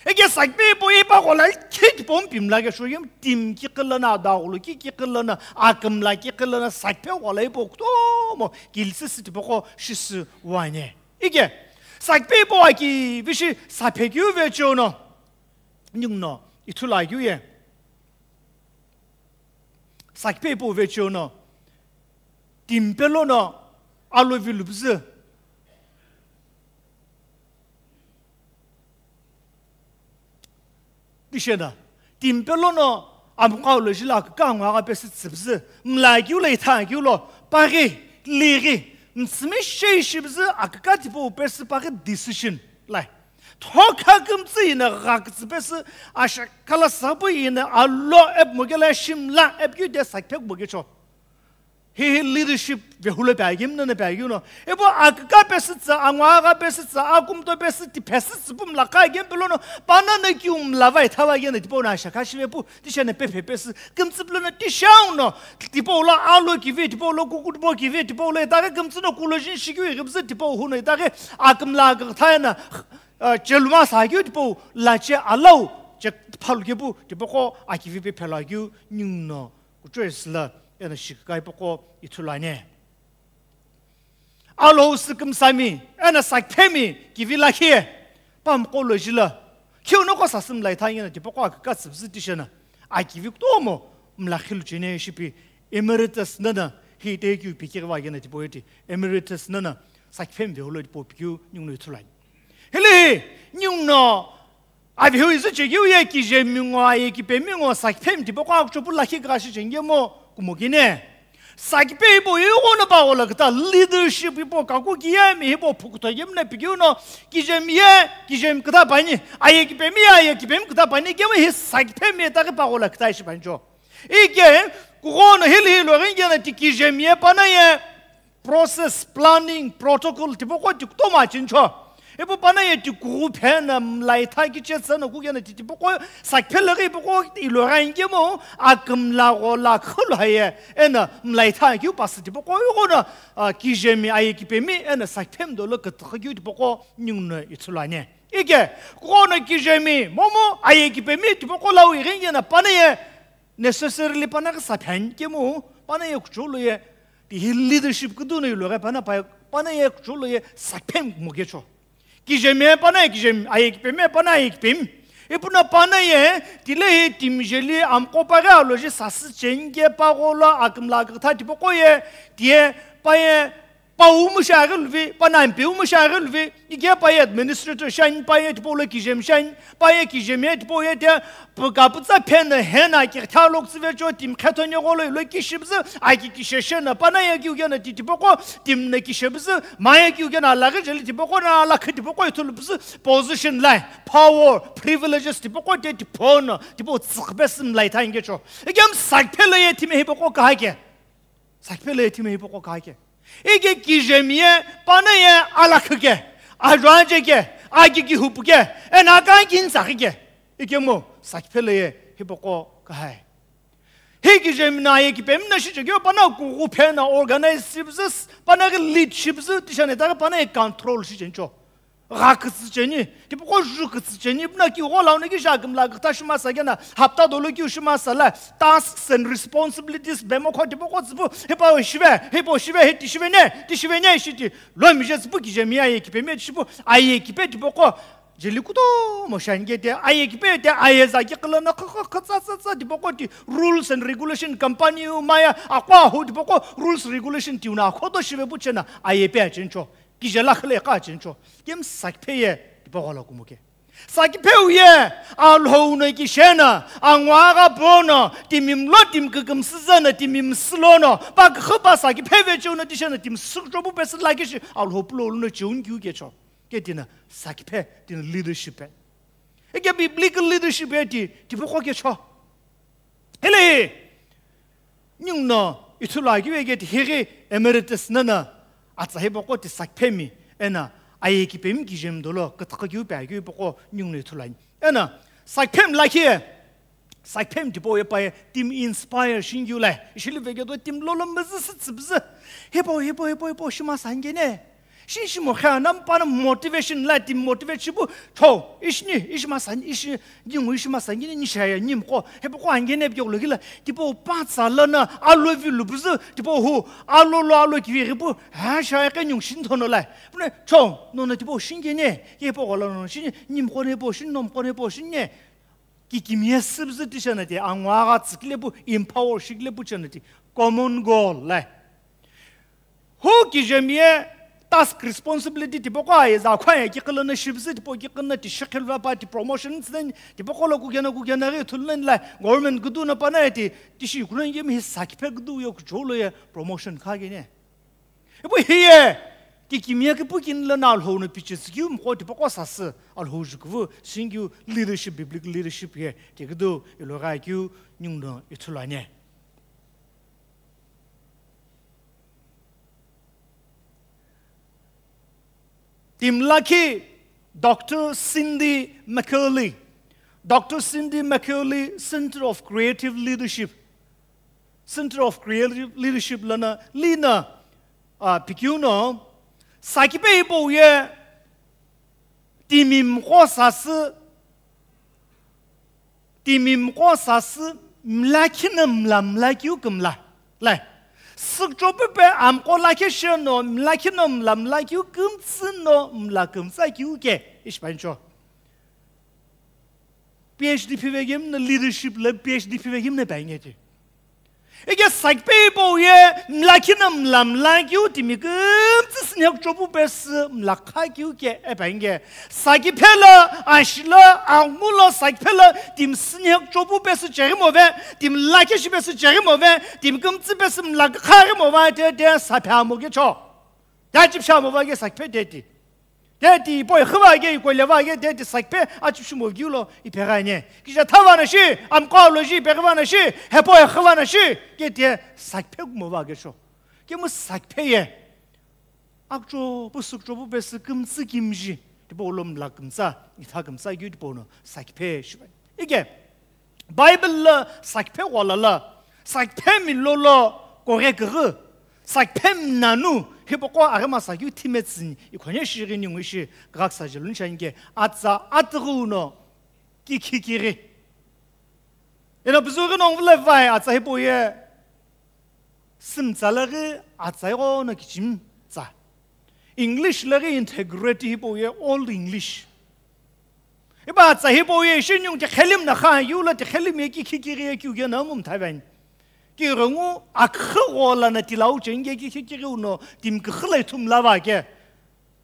Eke sakiphe hipau ye pa kola kit pom pimla ke shoyem team ki kala na da gulu ki ki kala na akümla ki kala na sakiphe kola hipau to mo kilsi siti poko shisi wane. Ike, sakiphe hipau aki bishi saphe keu ve cheo no, nyung no, ithulu akeu ye. Sakiphe hipau ve cheo no, timpe lono, alovi lubzü. Tishena, timpe lono amkha ulo jila kükangwa agha pesü tsübzü, mla kiu lo itha kiu lo, paghi, lighi, mtsümi shei shibzü aküka tipau pesü paghi decision, lai. Thokha kümtsü ina gha kütsü pesü, ashakala sabu ina alo ep mogela shimla ep kiu de sakiphe mogecho. Hi hi leadership vehulo pe agim nana pe agim no. Ebo aküka pesütsa, angwa agha pesütsa, akumto pesü, ti pesütsa pum la ka agim pelo no, pana na kium la vai thava agim na tipo na shaka shive pu, tisha na pepe pesü, kümtsü pelo no, tisha no, tipo la alo kivi, tipo la kukut bo kivi, tipo la itake kümtsü no kulo jin shikyu igibzi, tipo hu no itake aküm la agha thaya na, Ah, cheluma sa keu tipau lache alau, Check phalu kepu tipaqo akivi pe phela keu ninguno kuchoi sila eno shikika ipaqo ithulu ani. Alhou sükümsami eno sakiphemi kivi lakhi pamqo lo jila. Khiu noko sasü mlai thangina tipaqo akika tsübzü tishena. Akivi kutomo mlakhi luchene shipi emeritus nana hi te kiu pikiri va gena tipaqo eti emeritus nana sakiphemi veholo tipaqo pikiu ninguno ithulu ani. Hili ninguno Avihu izuchekeu ye kijemi ngo aye kipemi ngo sakiphemi tipaqo akuchopu lakhi kashi chengemo kumokine. Sakipe ipo ighono paghola kita leadership ipo kaku kiyemi ipo phukutho yemna pikiuno kijemi ye kijemi kita pani aye kipemi ye aye kipemi kita pani kemu hi sakiphemi ye taki paghola kita ishi pancho. Ike kughono hili hilo ringena ti kijemi ye pana ye process, planning, protocol tipaqo ti kutomo achincho. Ipu pana ye ti kughu phena mlai tha kiche tsana kugena ti tipaqo sakiphela ghi ipaqo ilo ran kemo akümla ghola khulu haye ena mlai tha kiu pasi tipaqo ighono kijemi aye kipemi ena sakiphemi dolo kütükha kiu tipaqo ninguno ithulu ani. Ike kughono kijemi momu aye kipemi tipaqo lau iringena pana ye necessarily pana ghi saphan kemu pana ye kucholo ye ti hi leadership kudu no ilo ghi pana pa pana ye kucholo ye saphem mo kecho. Kijemi pana ye kijemi aye kipemi pana ye kipemi. Ipuna pana ye tile hi timjeli amqo pa ghi alo ji sasü chenge pa golo akümla akitha tipaqo ye tie pa ye Pau mu shaghi luvi, pana mpiu mu shaghi luvi, ike pa ye administrator shani, pa ye tipolo kijem shani, pa ye kijem ye tipolo ye te, puka putsa phena hena ki thalo tsive cho tim khetho nye golo ilo kishibzi, aki kisheshe na pana ye ki ugena ti tipoko, tim na kishibzi, ma ye ki ugena la ghi jeli tipoko na la khe tipoko ithulu bzi, position lai, power, privileges tipoko te tipono, tipo tsikbe sim lai thange cho. Ike m sakphela ye time hipoko kahake. Sakphela ye time hipoko kahake. Ike kijemi ye, pana ye, alakha ke, ajuaje ke, aki kihupu ke, ena ka kinsa ke. Ike mo, sakphela ye, hipoko kahai. Hi kijemi na ye kipemi na shi chekyo, pana kughu phena organize shibzis, pana ke lead shibzis, tishane ta pana ye control shi chencho. Gha kütsü cheni, tipoko ju kütsü cheni, puna ki ghola una ki ja kümla küta shima sa gena, hapta dolo ki shima sa la, tasks and responsibilities bemo kho tipoko tsüpu, hipa shive, hipo shive, hiti shive ne, ti shive ne, shiti, lo mi je tsüpu ki je mi aye kipe mi shipu, aye kipe tipoko, jeli kutomo shan ge te, aye kipe te, aye za ki kala na kha kha kha tsa tsa tsa tipoko ti, rules and regulation company u maya, akwa hu tipoko, rules regulation ti una khoto shive pu chena, aye pe chencho. Kije lakhi le qa chencho. Kem sakiphe ye, tipaqo la kumuke. Sakiphe u ye, Alhou no kishena, angwa gha pono, timim lo tim küküm sizana, timim silono, pa khupa sakiphe ve cheu no tishena, tim sukcho bu pesi la kishi, Alhou pulo no cheun kiu kecho. Ke tina, sakiphe, tina leadership e. Eke biblical leadership e ti, tipaqo kecho. Hele, ninguno ithulu akeu ye ke ti highi emeritus nana atsa hipaqo ti sakphemi, ena aye kipemi kijemi dolo, kütüqü kiu pe akeu hipaqo ninguno ithulu ani. Ena sakphemi lakhi ye, sakphemi tipaqo ye pa ye, tim inspire shingiu lai, ishili vekedo tim lolo müzü sitsibzü. Hipo, hipo, hipo, hipo, shima sangene. Shin shimo kha nam pana motivation la ti motivate shipu cho, ishni, ishima san, ishi, ningu ishima san, ni, ni shaya, ni mko, hepo ko ange ne pyo lo gila, tipo pa tsa la na, alo vi lu buzu, tipo hu, alo lo alo ki vi ripu, ha shaya ke nyung shin thono la. Pune cho, no no tipo shin ge ne, ye po la no shin, ni mko ne po shin, no mko ne po shin ne. Ki kimye sibzi ti shana ti, angwa gha tsikile pu, empower shikile pu chana ti, common goal la. Hu kijemi ye task responsibility tipaqo aye za khwa ye ki qilana shibzi tipaqo ki qilana ti shikhil va pa ti promotion tsen tipaqo lo kugena kugena ghi thullen la government gudu na pana ye ti tishi kunan yemi hi sakiphe gudu yo kucholo ye promotion kha gene. Ipu hi ye ki kimye ki pu kin la na Alhou no piche sikiu mqo tipaqo sasü Alhou jukuvu singiu leadership, biblical leadership ye ti gudu ilo gha kiu ninguno ithulu ani. Tim lakhi Doctor Cindy McKeeley. Doctor Cindy McKeeley, Center of Creative Leadership. Center of Creative Leadership lana lina, ah, pikiu no, sakiphe hipau ye, timi mqo sasü, Timi mqo sasü mlakhi no mla mlakeu kümla. Lai. Sükuchopupe amqo lakhi shino mlakhi no mla mlakeu kümtsü no mla kümtsü keu ke ishi pancho. PhD phivekimno leadership lo PhD phivekimno pangeti. Ike sakiphe hipau ye mlakhi no mla mlakeu timi kümtsü sünhek chopu pesü mlakha keu ke epange. Sakiphe lo, ashi lo, angu lo, sakiphe lo, timi sünhek chopu pesü cheghi move, timi lakhi shi pesü cheghi move, timi kümtsü pesü mlakha ghi move, te, te, saphe amo ke cho. Te achipsha mova ke sakiphe te ti. Te ti ipo ikhüva ke, ikoleva ke, te ti sakiphe achipshu mo keu lo ipeghi ani. Kija thava na shi, amqo lo shi, ipeghiva na shi, hepo ikhüva na shi, ke te sakiphe kumova ke sho. Ke mu sakiphe ye. Akcho, pu sükcho, pu pesü kümtsü kimji. Tipau lo mla kümtsa, itha kümtsa keu tipau no sakiphe shiva. Ike. Bible lo sakiphe ghola lo, sakiphemi lolo koghe kughu, sakiphemi nanu, hipaqo aghima sakeu thimetsüni, ikhone shighi ningu ishi, ghaksa jelu nchanike, atsa atughu no, kikhikiri. Eno püzüghi nongu vule vai atsa hipau ye, sümtsa laghi atsa ighono kichimi tsa. English laghi integrity hipau ye Old English. Ipa atsa hipau ye ishi ningu tikhelim na kha, yu lo tikhelim ye kikhikiri ye keu ke na mum thaven. Kighengu akhu ghola na tilau chenge kikhikiri uno timi kughu lo ithum lava ke.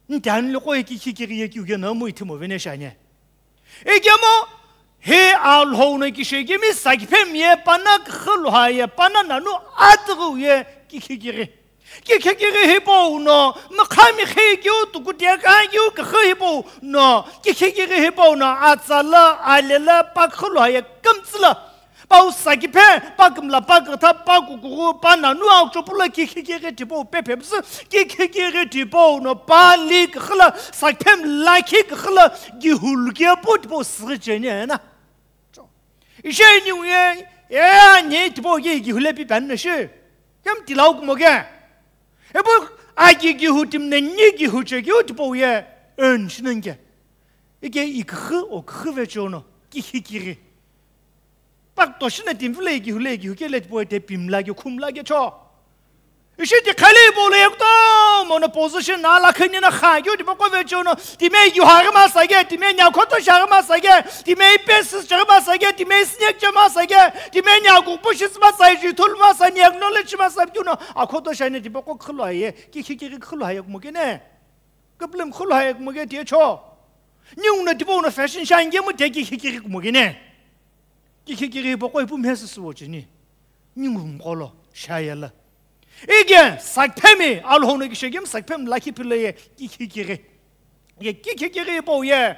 Ntiani lo qo ye kikhikiri ye keu ke na mu ithimo vene shanye. Ikemu, hi Alhou no kishekimi sakiphemi ye pana kughu luha ye pana nanu atughu ye kikhikiri. Kikhikiri hipau no, mkhami khi keu tukutia ka keu kughu hipau no, kikhikiri hipau no, atsa lo, ale lo, pa kughu luha ye kümtsü lo. Pau sakiphe, pa kümla, pa kugha, pa kukughu, pa nanu akcho pulo kikhikiri tipau pephepüsü, kikhikiri tipau no pa li kughu lo sakiphemi lakhi kughu lo gihulu ke pu tipau sü cheni ena. Ishi ningu ye, ye ani tipau ye gihule pi pan na shi. Kem tilau kumo ke. Epu agi gihu timi na ni gihu che gihu tipau ye en shi nenge. Ike ikughu o kughu ve chono kikhikiri. Pakto shina timi vule gihu le gihu ke le tipau ye te pimla ke khumla ke cho. Ishi tikhali bolo ye kutomo no position na lakhini na kha keu tipaqo ve chono, timi ye gihu aghi masa ke, timi ye nyakhoto shi aghi masa ke, timi ye pesis shi aghi masa ke, timi ye snack shi masa ke, timi ye nyakupu shi masa, ithulu masa, ni acknowledge masa keu no, akhoto shi ani tipaqo kughu luha ye, kikhikiri kughu luha ye kumo ke ne. Problem kughu luha ye kumo ke ti cho. Ningu no tipau no fashion shi ani ke mu te kikhikiri kumo ke ne. Kikhikiri paqo ipu mhesü suwo cheni. Ningu mqo lo, shayela. Ike, sakiphemi, Alhou no kishekimi sakiphemi lakhi philo ye kikhikiri. Ye kikhikiri pau ye.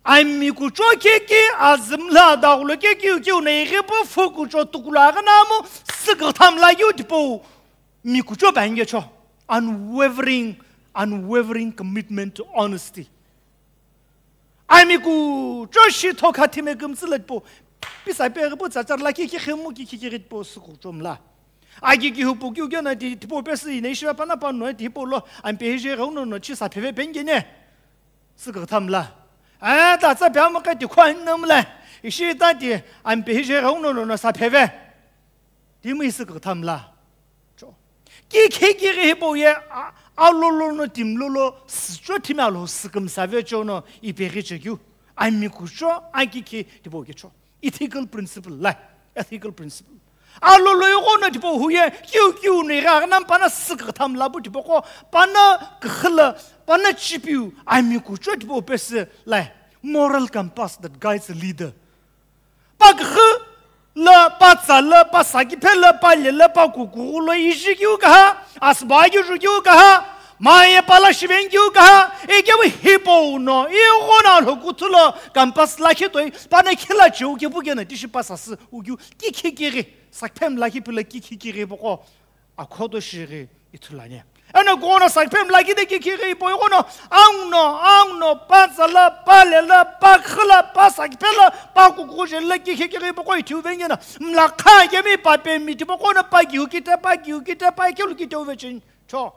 Ami kucho kiki azimla daghulo kiki ukiu na ighi pu fu kucho tukula ghi namu sükütham la yu tipau. Mi kucho bange cho. Unwavering, unwavering commitment to honesty. Ami kucho shi thokha thime kümtsü lo tipau. Pisa pe ghi pu tsa tsar la kiki khemu kikhikiri tipau sü kucho mla. Agi gihu pu kiu ke na ti tipau pesü ine ishi va pana pano ti hipau lo ampe hije ghi uno no chi sa pheve penge ne. Sükütham la. A ta tsa pe amu ke ti khwa hinam la. Ishi ta ti ampe hije ghi uno no no sa pheve. Timi sükütham la. Cho. Kikhikiri hipau ye a, alolo no timi lolo sücho timi alo sükümsa ve chono ipeghi chekeu. Ami kucho akikhi tipau ke cho. Ethical principle la. Ethical principle. Alolo ighono tipau hu ye kiu kiu no igha aghi namu pana sükütham la pu tipaqo pana kughu lo pana chipiu ami kucho tipau pesü la. Moral compass that guides a leader. Pa kughu lo, pa tsa lo, pa sakiphe lo, pa le lo, pa kukughu lo, ishi kiu kaha, asübo agiu kiu kaha, maye pala shiven kiu kaha, ikewu hipau no, ighono Alhou kuthu lo, compass lakhi toi, pana khila cheu kipu kena tishi pa sasü ukiu, kikhikiri, sakiphemi lakhi philo kikhikiri paqo, akhoto shighi ithulu ani. Eno kuno sakiphemi lakhi de kikhighi ipo ighono, angno, angno, pa tsa lo, pa le lo, pa kughu lo, pa sakiphe lo, pa kukughu je lo kikhighi ipo qo ithiu vengena. Mlakha yemi pa pemi tipaqo no pa giu kite, pa giu kite, pa kelu kite uve chin. Cho.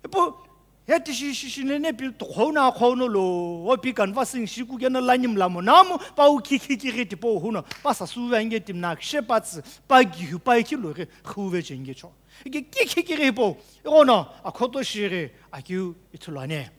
Ipo, He tishi shishi nene pi tukhou na khou no lo, o pi canvassing shi kukena lani mlamo namu, pa u kikhi kiri tipau huno, pa sasuve ange timna kshe pa tsi, pa gihu pa ikhi lo ri khuve chenge cho. Ike kikhi kiri hipau, irono, akhoto shiri, akiu ithulane.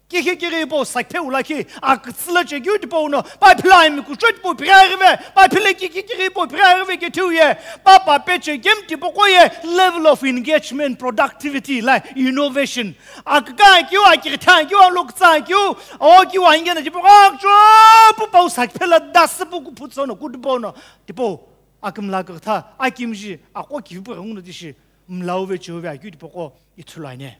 Kikhi kiri hipau, sakphe ulakhi, akitsila chekiu tipau no, pa phila ami kuchot po pira rive, pa phila kikhi kiri hipau pira rive ke thiu ye, pa pa pe chekem tipoko ye, level of engagement, productivity, like innovation. Akaka kiu, akitha kiu, alokitsa kiu, o kiu angena tipoko, akcho, pu pau sakphe la das pu ku phutso no, ku tipau no, tipau, akimla kitha, akimji, ako kiu pu rung no tishi, mlauve cheuve akiu tipoko, ithulane.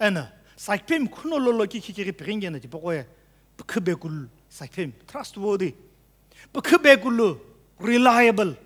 Ena, sakphemi khuno lolo kikhi kiri piringe na tipoko ye, pukhibe kulu sakphemi, trustworthy. Pukhibe kulu, reliable.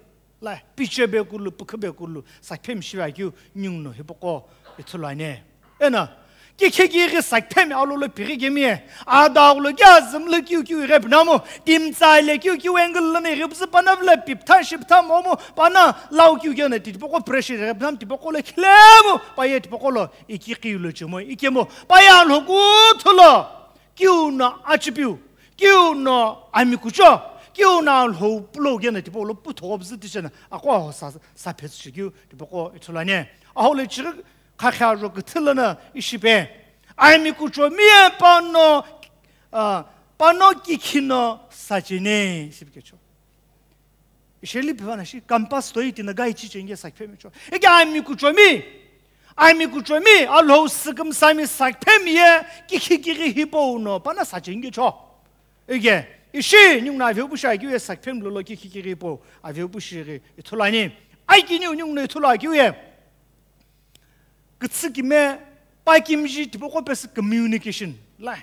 La, pichebe kulu, pukhibe kulu, sakphemi shiva kiu, nyung no hipoko, ithulane. Ena, kikhi kiri sakphemi alolo piri kemi ye, adaglo kia zimlo kiu kiu rep namo, timtsa le kiu kiu angle lana rep zi pana vle piptha shiptha momo, pana lau kiu kia na tipoko pressure rep nam tipoko le khilemo, pa ye tipoko lo, iki kiu lo chemo, ikemo, pa ya lo kuthulo, kiu na achipiu, kiu na ami kucho, kiu na lo pulo kia na tipoko lo putho bzi tishena, akwa ho sa, sa phetsu kiu, tipoko ithulane. Aho le chiri, khakha ro kithilana ishipe. Ami kuchomi ye pano, ah, pano kikhino sachene, sipikecho. Isheli pivana shi, compass toi tina gai chi chenge sakphemi cho. Eke ami kuchomi, ami kuchomi, alhou sikimsami sakphemi ye, kikhi kiri hipau no, pana sachenge cho. Eke, ishi, nyung na aveu pushi akiu ye sakphemi lolo kikhi kiri hipau, aveu pushi ri, ithulani. Aiki niu nyung no ithula akiu ye. Kütsü kime, pa kimji tipaqo pesü communication. Lai.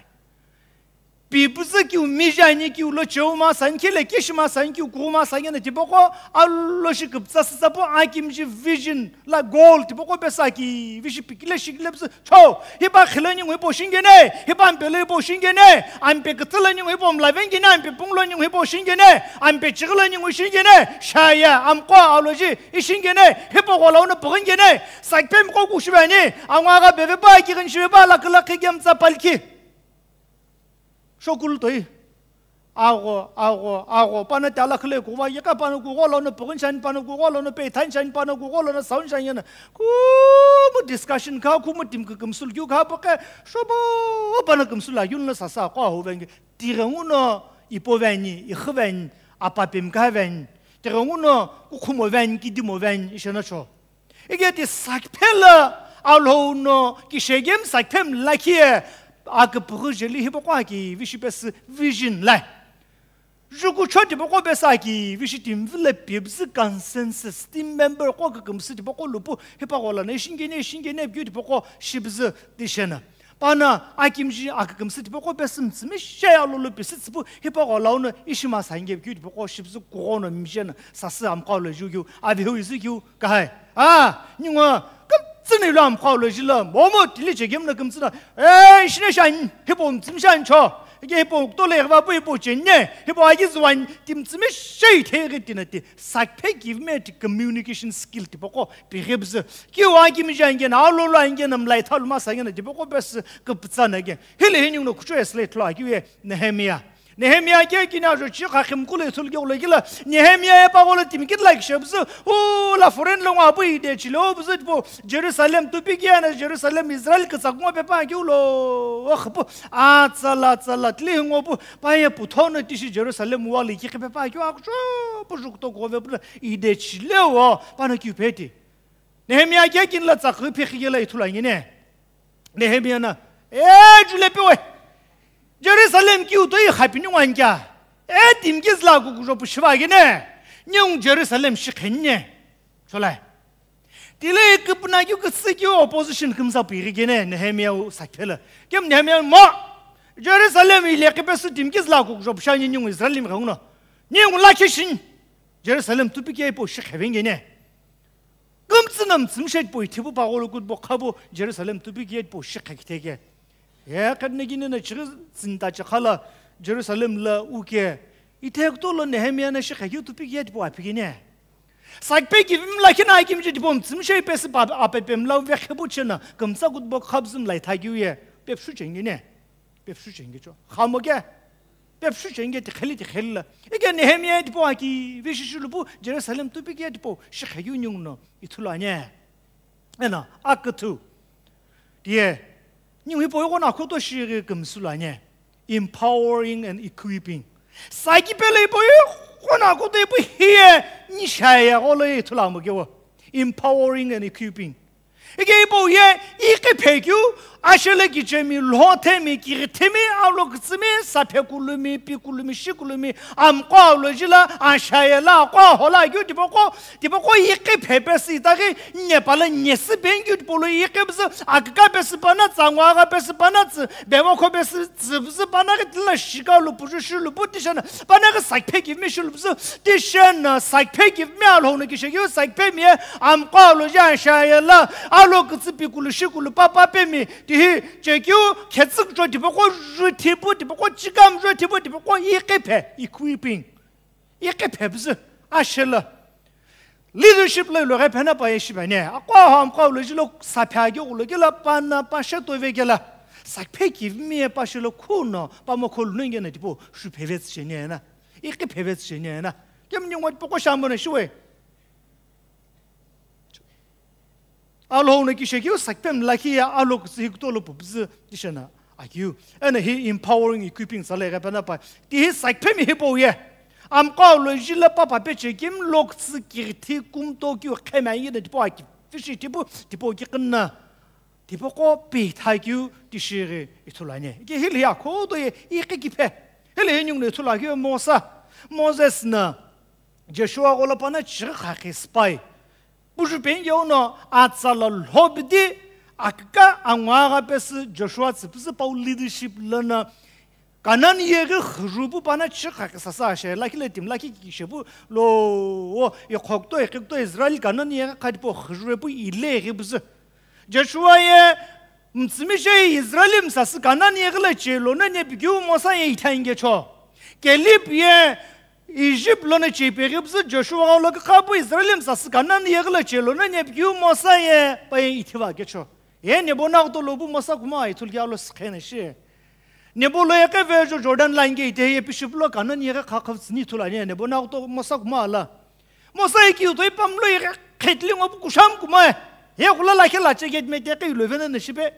Pi püzü kiu miji ani kiu lo cheu ma san kile kishi ma san kiu kuru ma san yana tipaqo alo shi küpütsa sütsa pu a kimji vision la goal tipaqo pesü aki vishi pikile shikile püzü cho. Hipa khilani ngui po shingene, hipa ampele po shingene, ampe kütülani ngui po mlavengene, ampe punglani ngui po shingene, ampe chigilani ngui shingene, shaya, amqo alo ji, ishingene, hipa gola uno pogingene, Sakipemi qo kushiveni, angwa gha beve pa, kirin shive pa, lakhi lakhi gemtsa palkhi. Shokulu toi. Agho, agho, agho, pana tala khile kuwa yeka pana kuwa lono pogin shan pana kuwa lono pe than shan pana kuwa lono sound shan yana. Kumu discussion kha, kumu tim kükümsül kyu kha pake, shobo pana kümsül ayun la sasa kwa ho vengi. Tirenguno ipo veni, ikhu veni, apa pem kha veni. Tirenguno kukhumo veni, kidimo veni, ishena cho. Ike ti sakphela alhou no kishegem sakphem lakhi ye aküpüghü jeli hipaqo aki vishi pesü vision lai. Jukucho tipaqo pesü aki vishi timvile pibzü consensus, team member qo kükümsü tipaqo lupu hipaqo lana ishingene, ishingene pyu tipaqo shibzü tishena. Pana akimji akükümsü tipaqo pesü mtsümi sheya lolo pesü tsüpu hipaqo launo ishima sange kyu tipaqo shibzü kuqo no mjena sasü amqo lo ju kyu avihu izü kyu kahai. A, ningo kümtsüni lo amqo lo jila momo tili chegem na kümtsüna. E, ishine shan, hipo mtsümi shan cho. Ike hipo tole va pu hipo chenne, hipo aji zuwan timtsümi shei thegi tinati. Sakphe give me the communication skill tipaqo pighibzü. Kiu akimji angena, alolo angena, mlai thalu masa angena, tipaqo pesü küpütsa na ke. Hili hining no kucho esle thlo akiu ye Nehemia. Nehemia ke kina jo chi kha khim kule thul ke ule kila. Nehemia e pa gola tim kit like shebzü. U la foreign lo ngwa bu ide chilo bzü po Jerusalem tu pi ke na Jerusalem Israel ke sak ngo pe pa kiu lo. Oh, po. A tsala tsala tli ngo po. Pa ye pu thon tishi Jerusalem wali ki pe pa kiu ak cho. Pu juk to go ve pu ide chilo. Pa na kiu pe ti. Nehemia ke kin la tsak phi khigela ithula ngine. Nehemia na, e, jule pe we. Jerusalem kiu toi khapini wan kya. E, tim kizla ku kujo pu shiva gine. Nyung Jerusalem shi khenne. Cholai. Tile kipna kiu küsü kiu opposition kümsa pu iri gine Nehemia u sakhela. Kem Nehemia mo. Jerusalem ile kipesu tim kizla ku kujo pu shani nyung Israel mi khangno. Nyung la kishin. Jerusalem tu pi ke po shi khaven gine. Kümtsü na mtsümshet po ithipu pa golo kut bo khabo Jerusalem tu pi kiet po shikha kitheke. Ye kadne gine na chiri tsinta chakhala Jerusalem la uke. Ithek to lo Nehemia na shikha kyu tu pi kiet po apigine. Sakiphe kivimi lakhi na akimiji tipau mtsümishei pesü pa-, apepemi la vekhe pu chena, kümtsa kutbo khabzü mlai thakeu ye, pepshu chengine, pepshu chengicho. Khamo ke, pepshu chenge tikheli tikheli la. Ike Nehemiah tipau aki, vishishu lupu, Jerusalem tupi ke tipau, shikhekeu nyungno, ithulu anye. Ena, aküthu. Tiye, ningu hipau ighono akhoto shighi kümsü lo anye. Empowering and equipping. Sakiphe lo hipau ighono akhoto hipau hiye nishaya gholo ye ithulu amo kewo. Empowering and equipping. Ike hipau ye iqi phekeu, ashele kichemi, lhothemi, kirithemi, alo kütsümi, saphe kulumi, pi kulumi, shi kulumi, amqo alo jila, ashaya la, aqo ahola keu tipaqo, tipaqo iqi phepesü itaghi, Nepal nyesü pengeu tipolo iqi püzü, aküka pesü pana, tsangwagha pesü pana, tsü, bemokho pesü, tsü püzü pana ghi tila shika lupu, ju shi lupu, tishena, pana ghi sakiphe kivimi shi lupüzü, tishena, sakiphe kivimi alhou no kishekeu, sakiphe mi ye, amqo alo je ashaya la, alo kütsü pi kulu, shi kulu, papa pemi, tihi, chekeu, khetsü kucho, tipaqo ju thipu, tipaqo chikam ju thipu, tipaqo iqi phe, equipping. Iqi phe püzü, ashele. Leadership lo ilo ghi phena pa ye shipane. Aqo aho amqo alo jilo saphe aghi ghulo kela pana pa she tove kela. Sakiphe kivimi ye pa shelo khuno, pa mokho luno ngena tipau, shu phevetsü sheni ena. Iqi phevetsü sheni ena. Kemi ningu tipaqo shambo na shiwe. Alhou no kishekeu sakiphe mlakhi ye alo kütsü hi kuto lo pupüzü tishena akeu. Ena hi empowering, equipping tsale ghi pana pa. Tihi sakiphe mi hipau ye. Amqo alo jila papa peche kim lo kütsü kirithi kumto keu khema ye na tipau aki. Fishi tipu, tipau ki künna. Tipaqo pi thakeu tishighi ithulu anye. Ike hili akhoto ye iqi kiphe. Hili hi ningu ithulu akeu Mosa. Moses na Joshua gholo pana chighi khakhi spy. Puju pengeu no atsa la lhobidi aküka angwagha pesü Joshua tsü püzü pau leadership lono Kanan yeghi khüju pu pana chighi khakhi sasü ashe, lakhi le timi lakhi kikishe pu lo, o, ikhokto, ikhokto Israel Kanan yeghi khadi pu khüju pu ile ghi püzü. Joshua ye mtsümishei Israel msasü Kanan yeghi lo che lono nepikeu Mosa ye ithanghecho. Caleb ye Egypt lono chepeghi püzü Joshua gholo kükha pu Israel msasü Kanan yeghi lo che lono nepikeu Mosa ye pa ye ithiva kecho. Ye nebo naghto lo pu Mosa kumo ithulu keu alo sükhena shi. Nebo lo ye keve jo Jordan line ke ite ye bishop lo Kanan yeghi kha khavtsüni ithulu anye nebo naghto Mosa kumo ala. Mosa ye kiu toi pamlo ye khetli ngo pu kusham kumo ye. Ye kula lakhi la che gate me te ke ilo vena na shipe.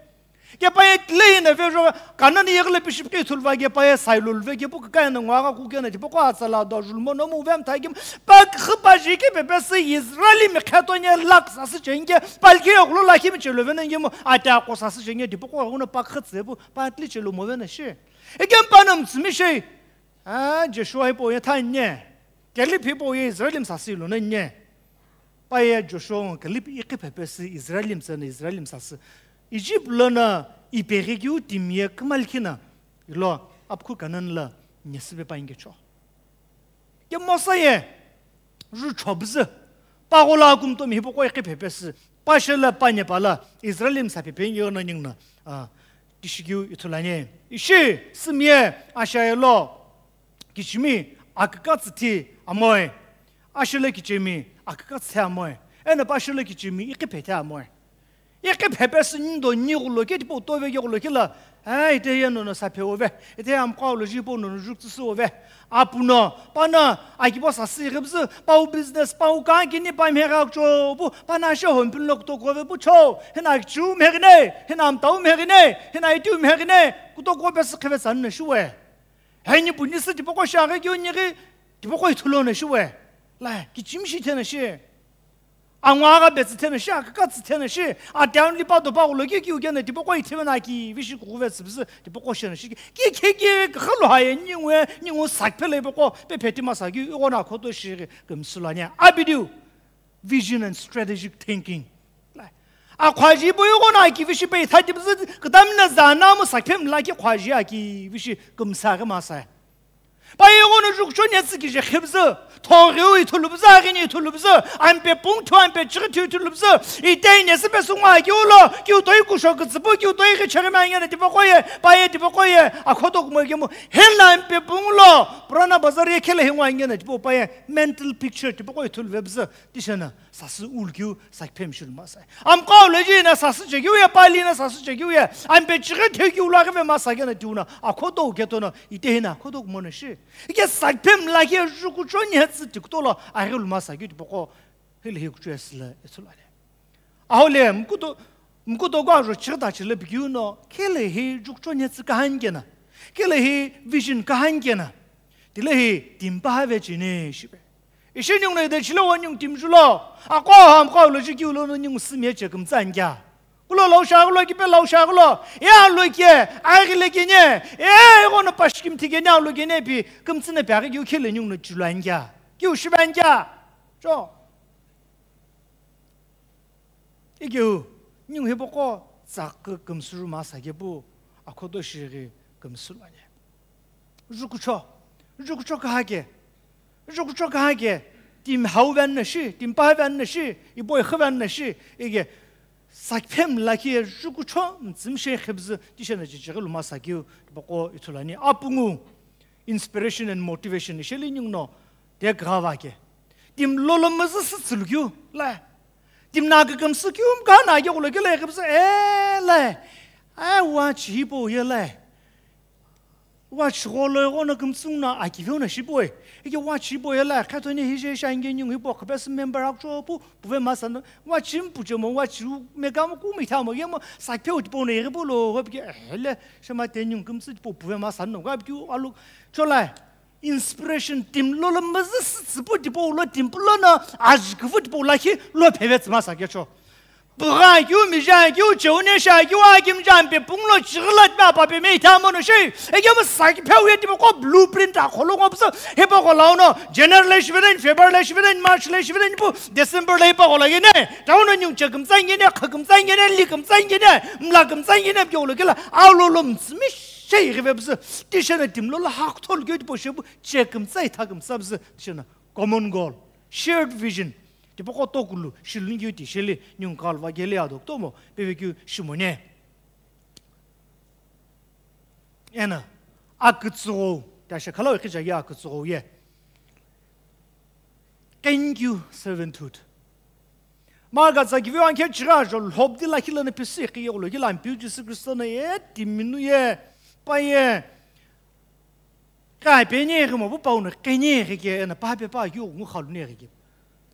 Ke pa ye tle ye na ve jo Kanan yeghi lo bishop ke ithulu va ke pa ye sailo ve ke pu ka na ngwa ga ku ke na tipaqo atsa la do jul mo no mu vem tha kim pa kh pa ji ke pe pe se Israel mi kheto nye lak sa se chenge pal ke khulo lakhi mi chelo vena ngemo ata ko sa se chenge tipaqo uno pa kh tse pu pa tli chelo mo vena shi. Ekem pa na mtsümishei. A, Joshua hipau ye thanye. Caleb hipau ye Israel msasü lono nye. Pa ye Joshua ngo Caleb iqi phepesü Israel mtsana Israel msasü. Egypt lono ipeghi keu timi ye küma likhi na. Ilo apkhu Kanan la nyesüpe pa ingecho. Ke Mosa ye ju chobüzü. Pa ghola kumtomi hipaqo iqi phepesü. Pa shela pa nepala Israel msa phepe inge no ningna. A, tishikeu ithulu anye. Ishi, sümye, ashaye lo. Kichimi akükha tsüthi amoe. Ashele kichimi akükha tsüthi amoe. Eno pa ashele kichimi iqi phethe amoe. Iqi phepesü nindo ni ghulo ke tipau tove ke ghulo ke la. Ai, ite ye nono saphe ove. Ite ye amqo lo ji pau nono ju tsüsü ove. Apuno, pano, akibo sasü ighipüzü, pau business, pau kangkini pa mhegha kucho pu, pano ashe hompin lo kuto kove pu cho. Hina kichu mheghine, hina amtau mheghine, hina itiu mheghine, kuto kove sü kheve tsanne shuwe. Heni puni sü tipaqo shiaghi keu nyighi tipaqo ithulu no shiwe. La, kichimi shi thena shi. Angwa agha betsü thena shi, akükha tsü thena shi. Atiaun lipa dopa ghulo keu keu kena tipaqo ithivena ki vishi kughuve tsüpüzü tipaqo shena shi. Ki khe ki khalo haye ningu, ningu sakphele ipaqo pe pheti masa keu ighono akhoto shi kümsü lo anye. Abidiu. Vision and strategic thinking. Akhwaji bo ighono aki vishi pe ithati püzü kudamina zana mu sakhem laki khwaji aki vishi kümsa ghi masa. Paye ighono jukucho netsü kije khipüzü, thoghiu ithulupüzü, aghini ithulupüzü, ampe pungthu, ampe chighithu ithulupüzü, itehi nesü pesü ngo akeu lo, kiu toi kusho kütsüpu, kiu toi ghi cheghi me angena tipaqo ye, paye tipaqo ye, akhoto kumo kemu, hela ampe pungu lo, Purana Bazar ye khele hi ngo angena tipaqo paye, mental picture tipaqo ithulupüzü, tishena. Sasü ulukeu sakiphe mishilu masa. Amqo lo jina sasü chekeu ye, pali na sasü chekeu ye. Ampe chighi thekeu lo aghi ve masa kena tiuna. Akhoto ketona, itehi na, akhoto kumono shi. Ike sakiphe mlakhe jukucho netsü tikuto lo aghi lu masa keu tipaqo. Hili hi kucho esila etsula le. Ahole, mkuto, mkuto gwa jo chighi ta chile bikeu no. Khele hi jukucho netsü kahan kena. Khele hi vision kahan kena. Tile hi timpa have chine shibe. Ishi nyung no ide chile wa nyung timju lo. Ako ham ko lo ji kiu lo no nyung simi che kümtsa angya. Kulo lo sha lo kipe lo sha lo. Ya lo ke, ai gile ke ne. E, ko no pash kim ti ke ne lo ke ne pi kümtsü ne pya ke kiu khele nyung no chulu angya. Kiu shiba angya. Cho. Ikeu, nyung hipaqo tsakü kümsüru masa kepu, akhoto shighi kümsülu ani. Jukucho, jukucho kahake, jukucho kahake, tim hau vanna shi, tim pa vanna shi, ibo ikhi vanna shi, ike sakiphe mlakhe jukucho mtsümshe khibzü tishena chichighi lu masa keu, tipaqo ithulu ani. Apungu, inspiration and motivation, isheli nyung no, de gava ke. Tim lolo müzü sü tsülukeu, la. Tim na kükümsü keu mka na ke kulo ke la, kümsü, e, la. Ai, watch hipau ye la. Watch gholo ghono kümsü na akive na shipau. Ike watch hipau ye la, khato ni hije shange nyung hipau, khapesu member akcho pu, puve masa no. Watch mpuche mo, watch meka mo, kumi tha mo, ye mo, sakiphe tipau na ye polo, hope ke, e, le, shema te nyung kümsü tipau, puve masa no, gab keu alu, chola. Inspiration tim lolo müzü sü tsüpu tipau lo tim pulo no ajiküvu tipau lakhi lo pheve tsü masa kecho. Pugha keu, mija keu, cheune sha keu, akim jampe punglo chighi lo tme apape me itha mono shi. Eke mo sakiphe uye tipaqo blueprint akholo ngo püsü. Hipaqo lo no January le shive nani, February le shive nani, March le shive nani pu, December le hipaqo lo ye ne. Tauno nyung che kümtsa ye ne, kha kümtsa ye ne, li kümtsa ye ne, mla kümtsa ye ne, pyo lo kela, aulo lo mtsümi shei ghive püsü. Tishena tim lolo hakthol keu tipau shepu. Che kümtsa itha kümtsa püzü, tishena common goal, shared vision. Tipaqo tokulu, shiluni keu ti, sheli, nyung kalva kele ado, tomo, peve keu shimone. Ena, akütsüghou, ta she khalau ikhi jagi akütsüghou ye. Thank you, servanthood. Mark atsa kivi ankhe chighi ajo lhobdi lakhi lono pisi ikhi yeghulo kila Ampeu Jisü Kristo no ye timinu ye paye. Ka peni ighi mo pu pau no keni ighi ke ena pa pe pa keu ngu khalu ni ighi ke.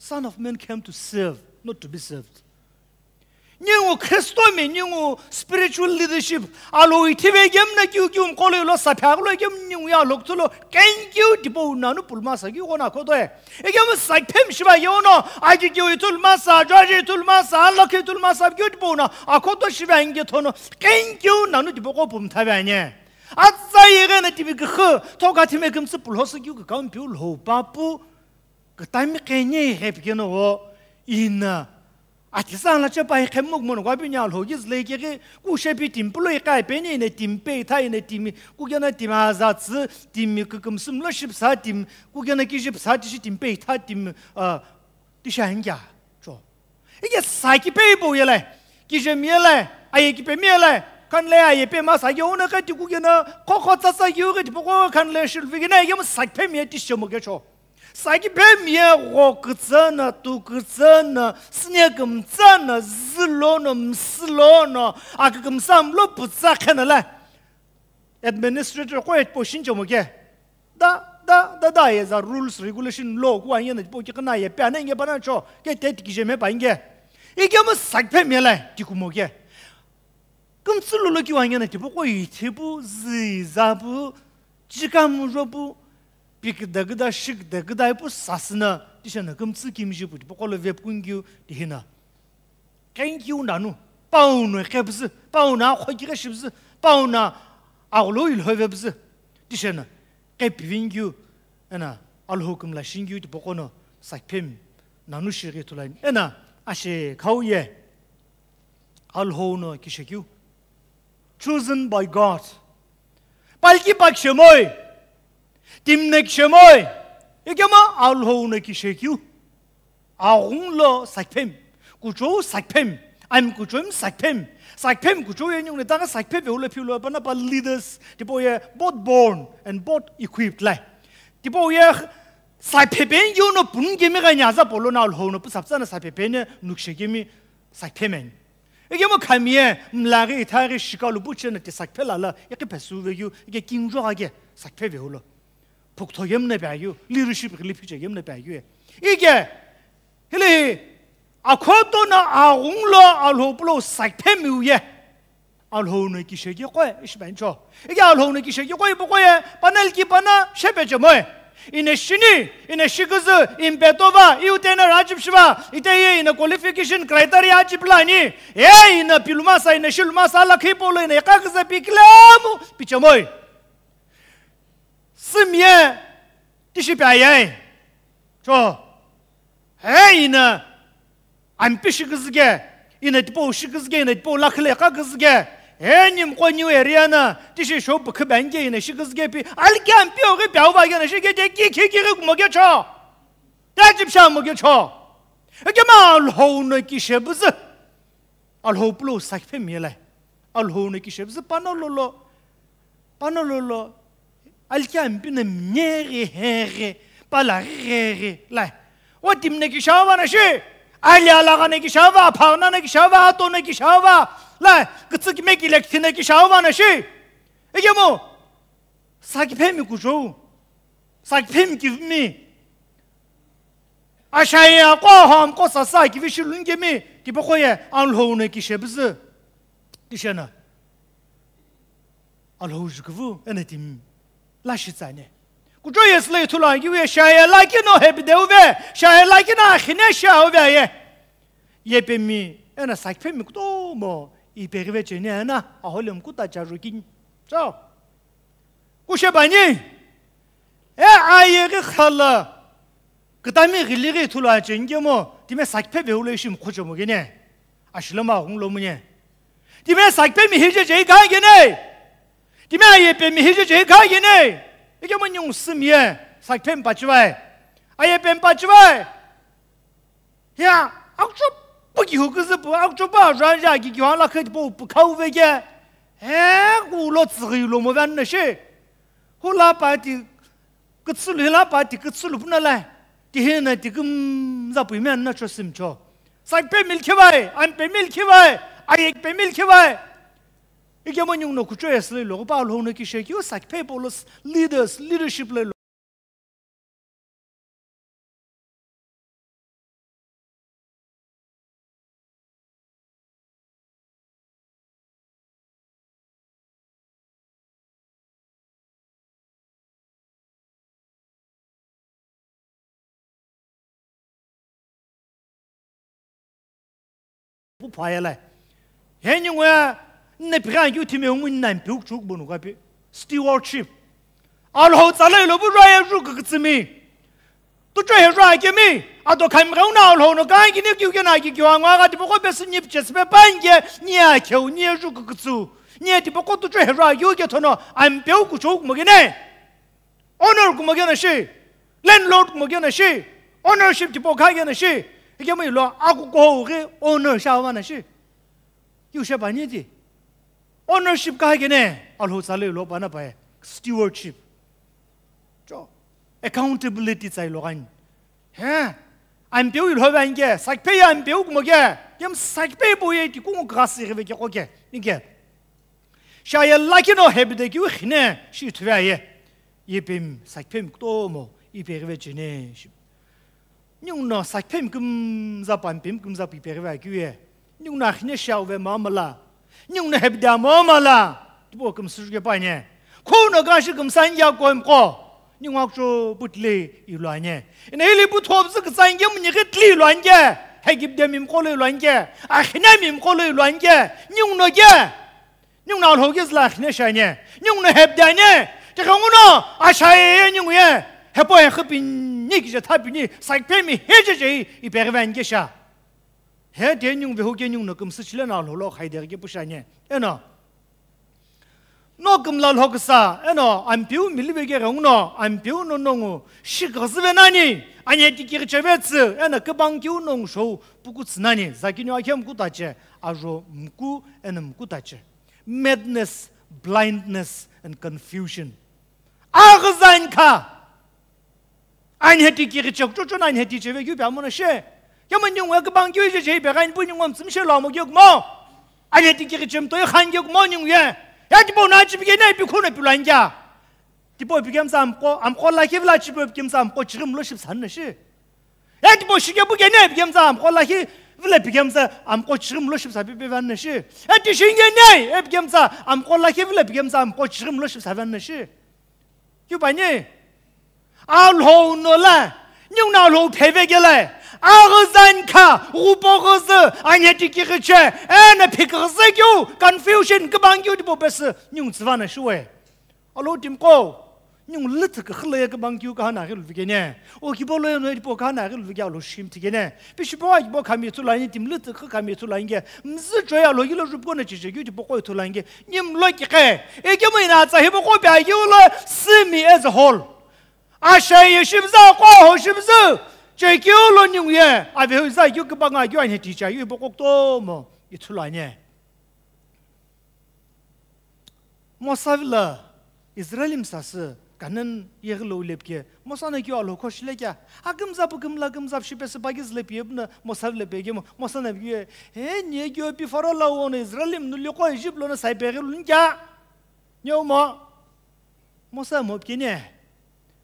Son of Man came to serve, not to be served. Ningu Kristo mi, ningu spiritual leadership, alo ithive gem na kiu kiu mkolo lo sapha lo gem ningu ya loktulo, thank you, tipau nanu pulma sa kiu kona kodoe. Egem sa phem shiba yono, aki kiu itul masa, George itul masa, Lucky itul masa, kiu tipau na, akodo shiba inge thono, thank you, nanu tipau ko pum thabe anye. Atsa yeghe na tibi gkhu, thoka thime kümsü pulhosa kiu ka kampiu lho papu, Kutami keni hepi keno wo ina. Ati sa la chepa he khemuk mono kwa pinya lo giz le kiri ku shepi tim pulo ikai peni ina tim pe tha ina tim ku kena tim aza tsi tim kükümsüm lo ship sa tim ku kena ki ship sa tishi tim pe tha tim, ah, tisha hingya. Cho. Ike saki pe ipo yele. Kijem yele. Aye kipe mi yele. Kan le aye pe ma saki ona ka tiku kena. Kho kho tsa tsa yu ka tipo kho kan le shil vigina ye mo saki pe mi ye tishe mo ke cho. Saki pe mi ye go kutsa na tu kutsa na sine kümtsa na zilo no msilo no. Aka kümsam lo putsa khena le. Administrator ko et po shin cho mo ke. Da, da, da, da, ye za rules, regulation, law, ku anye na po ki kana ye pe ana nge pana cho, ke te ki je me pa nge. Ike mo sak pe me lai, ti ku mo ke. Kum tsu lo lo ki wa nge na ti po ko i ti pu, zi za pu, ji ka mu jo pu, pik da gda, shik da gda pu, sasna, ti sha na kum tsu kim ji pu, ti po ko lo ve pu kun gyu, ti hina. Thank you nanu. Pau no khe püzü, pau na kho ki khe shi püzü, pau na agholo ilhove püzü. Tishena, khe pivingyu, ena, alho kümla shingyu ti pokono, sakphem, nanu shiri thulain. Ena, ashe khau ye. Alho no kishekyu. Chosen by God. Palki pak shemoi. Timi no kishemoi, ikemu Alhou no kishekeu. Aghungu lo sakiphemi, kuchou sakiphemi, ami kuchoumi sakiphemi, sakiphemi kuchou ye ningu no itaghi sakiphe veulo philo panapa leaders, tipau ye both born and both equipped lai. Tipau ye sakiphepeni keu no punu kemi gha ni aza polo no Alhou no pusa pütsa no sakiphepeni nukishe kemi sakiphemeni. Ikemu khami ye mlaghi ithaghi shikalu puche no ti sakiphe lala, ikiphe suve keu, ike kingjo gha ke sakiphe veulo. Phukutho yemna pea yu, leadership ghili phiche yemna pea yu. Ike, hili hi, akhoto na aghungu lo Alhou pulo sakiphemiu ye. Alhou no kishekeu koi, ishi bancho. Ike Alhou no kishekeu koi, ipu koi ye, panel ki pana, shepe chemoi. Ine shini, ine shiküzü, impetova, iu tena rajipshiva, ite ye ine qualification criteria ajipilani, e ine pilumasa, ine shilumasa, lakhi polo ine kaküzü pikilemu, pichemoi. Sümye tishi pea ye. Cho. He ina ampi shiküzüke, ina tipau shiküzüke, ina tipau lakhile kaküzüke. He nimqo new area na tishi shopu khübenge ina shiküzüke pi. Alike ampi oghi pea uva kena shike te ki ki ki kumoke cho. Te chipsha moke cho. Ekemu Alhou no kishepüzü. Alhou pulo sakiphemi ye lai. Alhou no kishepüzü panolo lo. Panolo lo. Alike ampi no mnyeghi heghi. Palaghi gheghi lai. O timi no kishava na shi. Ali alagha no kishava, aphagna no kishava, ato no kishava. Lai. Kütsü kime kile kithi no kishava na shi. Ekemu. Sakiphemi kuchou. Sakiphemi kivimi. Ashaya kua hom ko sasa kivi shilun kemi, tipaqo ye Alhou no kishepüzü. Kishena. Alhou jukuvu, ena timi. Lashi tsane. Kuchou ye sile ithulu akiu ye shaya lakhi no hepideuve, shaya lakhi no akhine shauve ye. Yepemi, ena sakiphemi kutomo, ipeghive cheni ena, aholem kuta charu kin. So. Kushe bani, e ayeghi khala, kütami ghili ghi ithulu acheni kemu, timi sakiphe veulo ishi mkhocho mo kene. Ashilama aghungu lo mune. Timi sakiphemi hije je kha kene. Timi ayepemi hije je kha kene. Ikemu ningu sümye, sakiphemi pachivai. Ayepemi pachivai. Hiya, akuchopü kihu küzü pu, akuchopü ajo aja ki kihu ala kheti po pu khau veke. He, kulo tsüghi lo mo van na shi. Hula pa ti kütsülu, hila pa ti kütsülu puna la. Ti hina ti kümza pu ime na cho simcho. Sakiphe milkhe vai, ampe milkhe vai, ayekpe milkhe vai. Ikemu ningu no kuchou ye sile lo, pa lo no kishe ki, sakiphe polos leaders, leadership le lo. Pu phaya la. He ningu ye, nne pigha keu thime ungu nna mpiu kuchou kubo nu kapi. Stewardship. Alhou tsa lo ilo pu jua ye ju kükütsümi. Tuchou he jua kemi. Ado khami ghe una Alhou no kanghi ni kiu kena ki kiu angwa gha tipaqo pesü ni pichesü pe pange, ni akheu, ni ye ju kükütsü. Ni ye tipaqo tuchou he jua keu kethono, ampeu kuchou kumo kene. Owner kumo kena shi, landlord kumo kena shi, ownership tipau kha kena shi, ikemu ilo akukuhou ghi owner sha vana shi. Kiu she pani ti. Ownership kha kene, Alhou tsa lo ilo pana paye, stewardship. Cho, accountability tsa ilo gani. He, ampeu ilo vange, sakiphe ye ampeu kumo ke, kem sakiphe po ye ti kungu kasi ghi veke koke, inge. Shaya lakhi no hebide kiu khine shi thuve aye. Yepemi, sakipemi kutomo, ipeghive chene shi. Ningu no sakipemi kümza pu, ampemi kümza pu ipeghive akiu ye. Ningu no akhine shauve mama la. Ningu no hebide mama la. Tipaqo kümsü juke pa ne. Khuno gashi kümsa nya koim ko. Ningu akuchopü tile ilo anye. Ina hili pu thopzü kütsa nge muni ghi tile ilo ange. Hegipde mimqo lo ilo ange. Akhine mimqo lo ilo ange. Ningu no ge. Ningu no Alhou kizü la akhine shane. Ningu no hebdane. Tighenguno ashaye ye ningu ye. Hepo he khipini kije thapini. Sakipemi hejeje ipeghive ange sha. He de ningu vehu ke ningu no kümsü chile no Alhou lo khaide ke pu shane. Eno. No kümla lhoküsa, eno Ampeu milive ke ghenguno, Ampeu no nongu shiküzüve nani, anheti kighicheve tsü, eno kübangkeu nongu shou pukutsü nani, zakiniu akhemu kutache, ajo mku, eno mkutache. Madness, blindness, and confusion. Aghüzani kha. Anheti kighiche kuchocho na anheti cheve keu pe amo na she. Kemu ningu ye kübangkeu je je pe gani pu ningu mtsümshe lo amo keu kumo. Anheti kighiche mtoi khan keu kumo ningu ye. Ya tipau na chipi kene pi khuno pi lanja. Tipau pi kemtsa amqo, amqo lakhi vila chipi pi kemtsa amqo chighi mlo shipsa na she. Ya tipau shike pu kene pi kemtsa amqo lakhi vila pi kemtsa amqo chighi mlo shipsa pi pe van na she. Ya ti shinge ne, e pi kemtsa amqo lakhi vila pi kemtsa amqo chighi mlo shipsa van na she. Keu pani? Alhou no la, ningu no Alhou pheve kela, aghüzani kha, ghupoghüzü, anheti kighiche, eno phiküghüzü keu, confusion, kübangkeu tipau pesü, ningu tsüva na shiwe. Alhou timiqo, ningu lütü küxü lo ye kübangkeu kaha na ghi luvi kene. O kibo lo ye no tipau kaha na ghi luvi ke Alhou shim ti kene. Pi shipo a kibo khami ithulu ani, timi lütü kha khami ithulu ani ke, mzü choi Alhou kilo jupuko na chiche keu tipaqo ithulu ani ke, nimlo kikhe. Ikemu ina atsa hipaqo pi akeu lo, see me as a whole. Asha ye shimzü, aqo ho shimzü, chekeu lo ningu ye, avehu za keu kübanga keu anheti cha keu hipaqo kutomo ithulu ani. Mosa vilo Israelimi sasü Kanan yeghi lo ulepke, Mosa no keu Alhou khoshi le kea, akümza pu kümla kümza pu shipesü paghi züle piye pu no Mosa vilo pekemo, Mosa no piye, he, ni keu pi Faro lo uno Israelimi nu liqo Egypt lono sai peghi luni kea? Neo mo? Mosa mo pikene.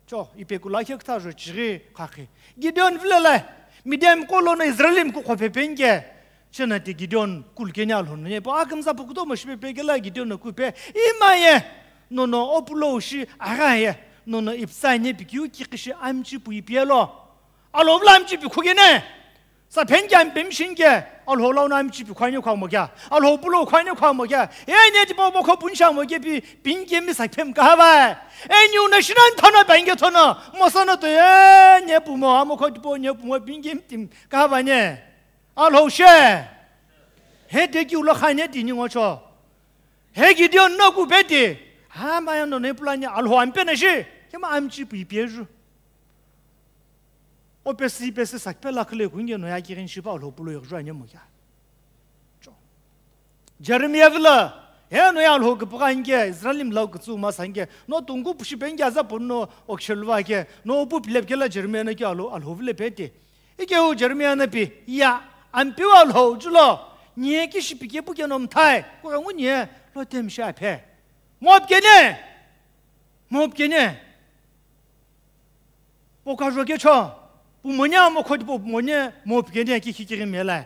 Cho, ipe kula khe kütha jo chighi khakhi. Gideon vilo la, Midian qo lono Israelimi kukho phe penke. Chena ti Gideon kulu kene Alhou no, ne po akümza pu kutomo shipe pekela Gideon no kupe. Ima ye, nono opulou shi agha ye, nono ipsa ne pikeu kikhi shi amchi pu ipiye lo. Alhou vilo amchi pi khu kene. Sa phenke ampe mishinke, Alhou lo no amchi pi khwani khwamo kea, Alhou pulo khwani khwamo kea, e ne tipau bokho punshi amo ke pi, pinke mi sa phem kaha va. E niu no shinan thono penge thono, Mosa no to e ne pumo, amo kho tipau ne pumo, pinke mi tim kaha va ne. Alhou she. He te keu lo khani ti ningu cho. He Gideon no kupe ti. Ha ma ya no ne pulani Alhou ampe na shi. Kema amchi pu ipiye ju. O pesü pesü sakpe lakhi le kunge no ya kighin shipa Alhou pulo yighi ju ani mo kea. Cho. Jeremiah vilo, he no ya Alhou küpügha ange, Israelimi lau kütsü ma sange, no tungku pushi penge aza pun no oksheluva ke, no opu pilep kela Jeremiah no ke Alhou, Alhou vilo pete. Ikeu Jeremiah no pi, ya, Ampeu Alhou julo, nie kishi pike puke no mthai, kughengu nie, lo temshi aphe. Mo pikene, mo pikene. Poka jo ke cho, pu monya mo khoti po monya mo pikene ki ki ki mela.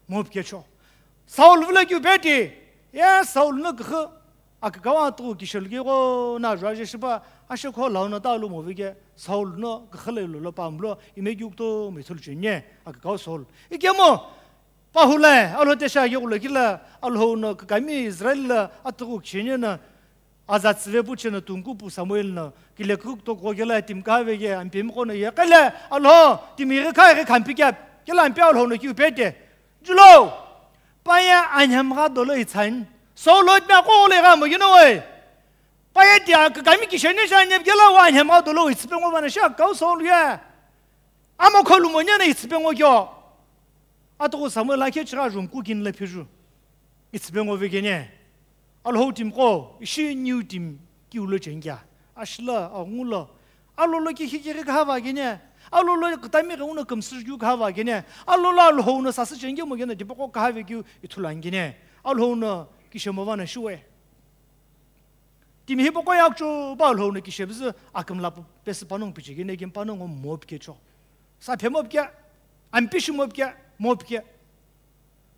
Mo pike cho. Saul vilo keu peti, ya Saul no kükhe, akakawa tu ki shel ke go na jo je shipa, ashe kho lau no ta lu mo vike, Saul no kükhe le lo lo pam lo, ime keu to me thul chenye, akakawa Saul. Ikemo, pahulai, Alhou te sha ke gulo kila, Alhou no kükami Israel la atu ki chenye na, aza tsüve pu chena tungku pu Samuel no, kile kuk to ko kela tim ka ve ke, ampe mi kono ye, kele, Alhou, tim ye kha ye khampi kya, kela ampe Alhou no keu pete. Julo, pa ya anyam ga dolo itsan, Saul lo tmia ko le ga mo, you know, eh. Pa ya dia kükami ki shene sha nyep kela wa anyam ga dolo itspe ngo bana sha kau Saul ye. Amo kholu mo nyena itspe ngo kyo. Atuku Samuel akhe chira jumku kin le phiju. Itspe ngo vegene. Alhou tim ko, ishi niu tim ki ulo chengya. Ashla, angulo. Alolo ki hiki ki khava gene. Alolo kutami ke uno kumsir kyu khava gene. Alolo Alhou no sasi chengya mo gene, tipo ko khave kyu ithulan gene. Alhou no ki shemo vana shuwe. Timi hipaqo yakcho pa Alhou no kishebizü akümla pu pesü panongu pichekene kim panongu mo pikecho. Sa phe mo pike, ampishi mo pike, mo pike.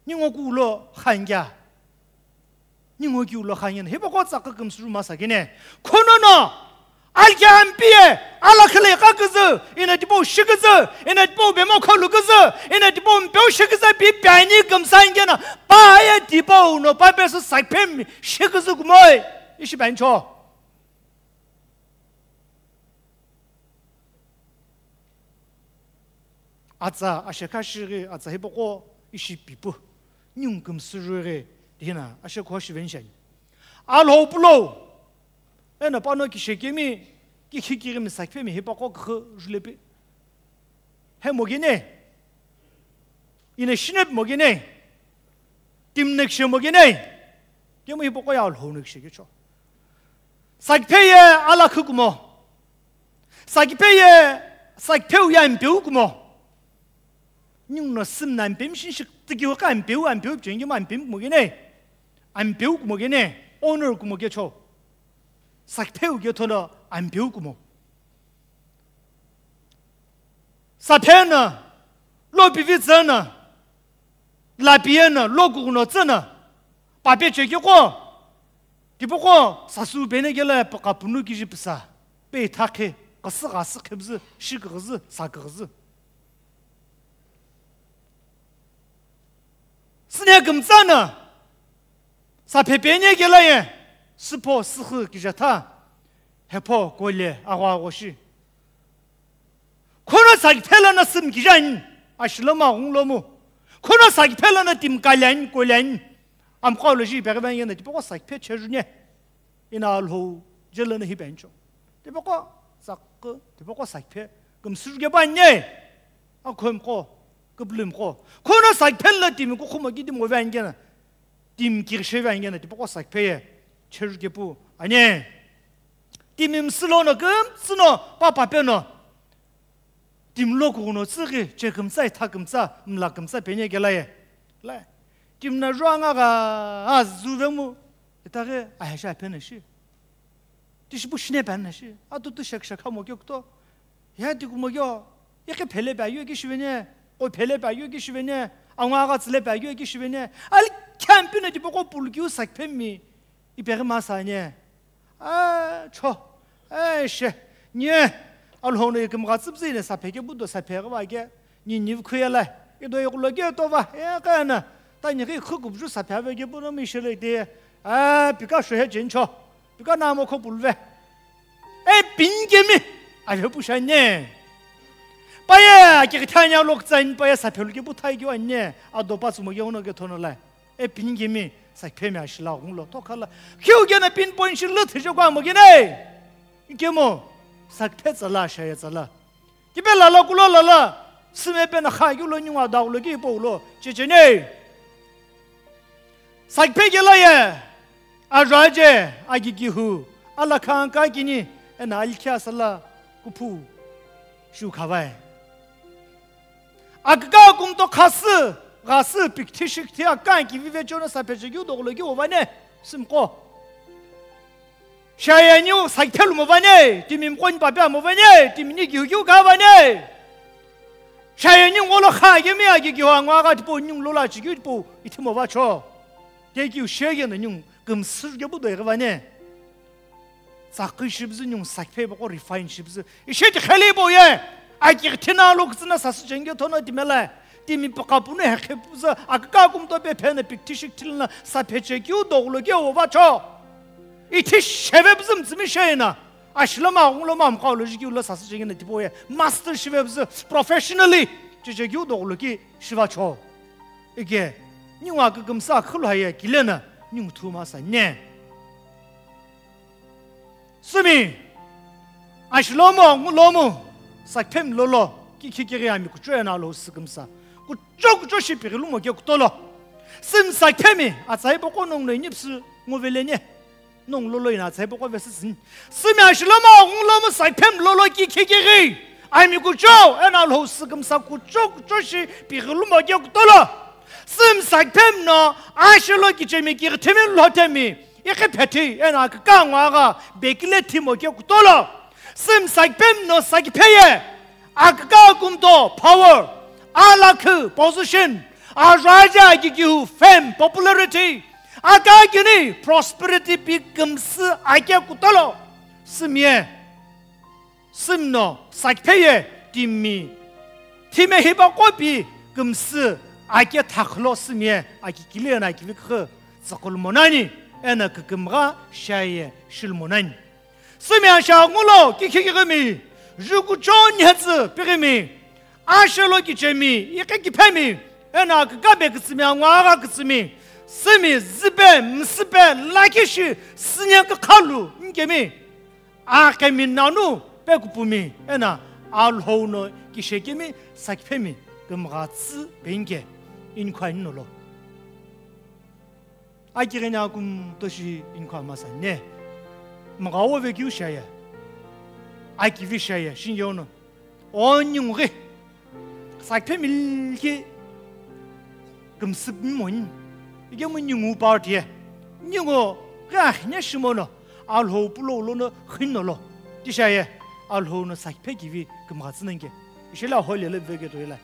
Ningo kulo khangya. Ningo ki ulo khangya. Hipaqo tsaka kümsürü masa kene. Khono no, alke ampie, ala khale kaküzü, ina tipo shiküzü, ina tipo bemo kholu küzü, ina tipo mpeu shiküzü pi piani kümsangena, pa ye tipo uno, pa pesü sakpem shiküzü kumoi, ishi bancho. Atsa ashekha shighi, atsa hipaqo ishi pipu, ningu kümsürü ghi, dihina ashekho shivenshani. Alhou pulo, Eno pano kishekemi, kikhi kighimi sakphemi hipaqo kükhu julepi. He mogene. Ina shinepi mogene. Timnekishe mogene. Kemu hipaqo ye Alhou nukishe kecho. Sakpheye alakhu kumo. Sakpheye, sakpheu ye ampeu kumo. Ninguno sümna ampemi shinshi tikiu ka ampeu, ampeu pichengemo ampemi kumo kene. Ampeu kumo kene, honor kumo kecho. Sakpheu kethono ampeu kumo. Saphena, lo pivitsena, lapiyena, lo kuguno tsena, pape chekiko, tipaqo sasu bene kela paka punu kiji pisa, pe thakhe, kasi kasi khebzi, shi kazi, sa kazi. Sine kümtsana, sa phepene kelaye, süpho, sükhü kija tha, hepho, kole, agho, agho shi. Khono sakphela na süm kija ni, ashiloma, ghunglomu. Khono sakphela na tim kalian, kolian. Amqo lo ji peghe ben yena, tipaqo sakphe chejune. Ina Alhou jelo na hi bencho. Tipaqo sakku, tipaqo sakphe. Kümsüju ke banye. Akhomqo, küplümqo. Khono sakphela timi kukhumo ki timi oven kena. Timi kirshe ven kena, tipaqo sakpheye. Cheju kepu, anye. Timi msülono kümtsüno, papa peno. Timi lo kuguno tsüghi, che kümtsa, itha kümtsa, mla kümtsa penye kelaye. La. Timi na jua nga ga, a zuvemu, itaghi, a hesha pena shi. Tishipu shine pena shi. Atutu shek shek hamo kyo kuto. Ya ti kumo kyo. Yeke phele pa yo ki shivene. Ko phele pa yo ki shivene. Angwa ga tsile pa yo ki shivene. Al kyampino tipaqo pulkiu sakphemi. Ipeghi masa nye. A, cho. E, she. Nye. Alhou no ikümgha tsüpzü ne saphe kepu do saphe ghi va ke. Ni ni khuye la. Ido ikulo ke to va. E, ka na. Ta ni ghi khu kupju saphe ave kepu no mi shele te. A, pika sho he chen cho. Pika na mo kho pulve. E, pin kemi. Ave pu sha nye. Paye, ki thanya lok tsain paye saphe lu kepu thai ki wa nye. Ado pa tsumo ke ono ke thono la. E pini kemi, sakphemi ashila ghunglo, tokhala. Khiu kena pin point shi lü thije kwa mo kene. Kemo, sakphe tsala, shaye tsala. Kipe lala kulo lala, sime pena kha kilo nyunga daglo ki po lo, chechene. Sakphe kelaye, ajaje, agigihu, alakha angka kini, ena alkhia sala, kuphu, shu khavai. Akika kumto khasü, ghasü, pikthi shikthi, akika kivive chono saphe chekeu doglo ki ovane, simqo. Shayeni sakphelu movane, timi mqoni pape movane, timi ni kiu kiu kavane. Shayeni ngolo kha yemi agi kiu angwa ga tipo nyung lola chikeu tipo itimo vacho. Tekiu sheyeni nyung kümsü kebu do egvane. Tsakhi shibzü nyung sakphe boko refine shibzü. Ishe ti khele bo ye. Aki thina lo ktsina sasü chenge thono timela. Timi paka punu hekhe puzü. Akika kumto pe phene pikthi shikthilna saphe chekeu doglo ke ovacho. Ithi sheve bzü mtsimi sheyena. Ashiloma ghunguloma mkhaolo jikeu lo sasü chengena tipo ye. Master shive bzü professionally. Chechekeu doglo ke shivacho. Ike. Nyung akikümsa khulu haye kilena. Nyung thuma sa ne. Sumi, ashilomu, ngulomu, sakphemi lolo, kikhi kighi ami kucho ena lo sükümsa. Kucho kucho shi pighilumo ke kutolo. Simi sakphemi, atsai boko nong no inipsu nguvelene. Nong lolo ina atsai boko vesisin. Simi ashilomu, ngulomu, sakphemi lolo, kikhi kighi. Ami kucho ena lo sükümsa kucho kucho shi pighilumo ke kutolo. Simi sakphemi no, ashilo kichemi, kighi themi, lo themi. Ikhi phethi ena akika ngwa gha bekile thimo ke kutolo. Simi sakphemi no sakpheye. Akika kumto power. Alakhu position. Ajaja kikihu fame, popularity. Akakini prosperity pi kümsü ake kutolo. Simiye. Simi no sakpheye timi. Thime hiba kopi kümsü ake thakhlo simiye aki kile ena kivikhu tsakul monani ena kükümgha shaye shil monani. Simi asha ngulo kikhi kighimi, jukucho nyhetsü pighimi, ashelo kichemi, ikhe kiphemi, ena kikabe kitsimi angwa agha kitsimi, simi zipe, msipe, lakishi, sinye kikhalu, nkemi. Aghikemi nanu pekupumi eno Alhou no kishekemi sakiphemi kümgha tsü penike inikhu ani nolo. Akighini akum toshi inikhu amasa ne. Mgha wo vekeu shiaye. Akivi shiaye, shinge ono. O ningu ghi. Sakiphemi likhi kümsüpmi moni. Ikemu ningu party ye. Ningu ghi akhine shimono. Alhou pulo lono khinolo. Tishaye. Alhou no sakiphe kivi kümgha tsü nike. Ishila hole le veke toila.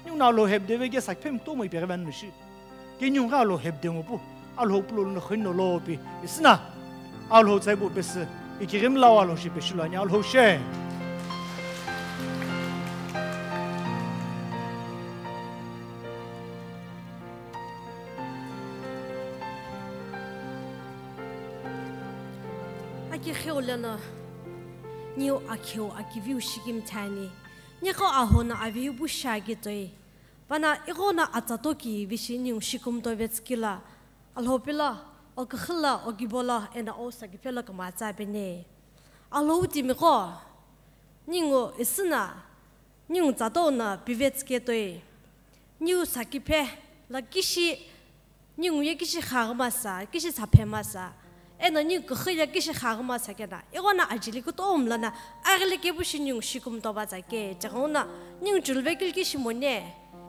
Ningu na Alhou hepde veke sakiphemi tomo ipeghe vanu shi. Ke ningu ghi Alhou hepde ngo pu, Alhou pulo lono khinolo pi, isina, Alhou tsaibo pesü, ikighimi lawa Alhou shi peshilu ani Alhou she. Aki kheu lono, niu akheu akiviu shikimthe ani, niqo Alhou no aviu bu shiaghi toi. Pana ighono atsa toki vishi ningu shikumto vetsükila, Alhou pelo, o küxü lo, o kibo lo, eno o sakiphe lo kümgha tsü peni. Alhou timiqo, ningu isina, ningu tsato no pivetsüke toi. Niu sakiphe lo kishi, ningu ye kishi khaghima sa, kishi saphe masa. Eno ningu küxü ye kishi khaghima sa kena, ighono ajeli kutomo lono, aghili kepu shi ningu shikumto va tsake, cheghono, ningu chulve kil kishi mone,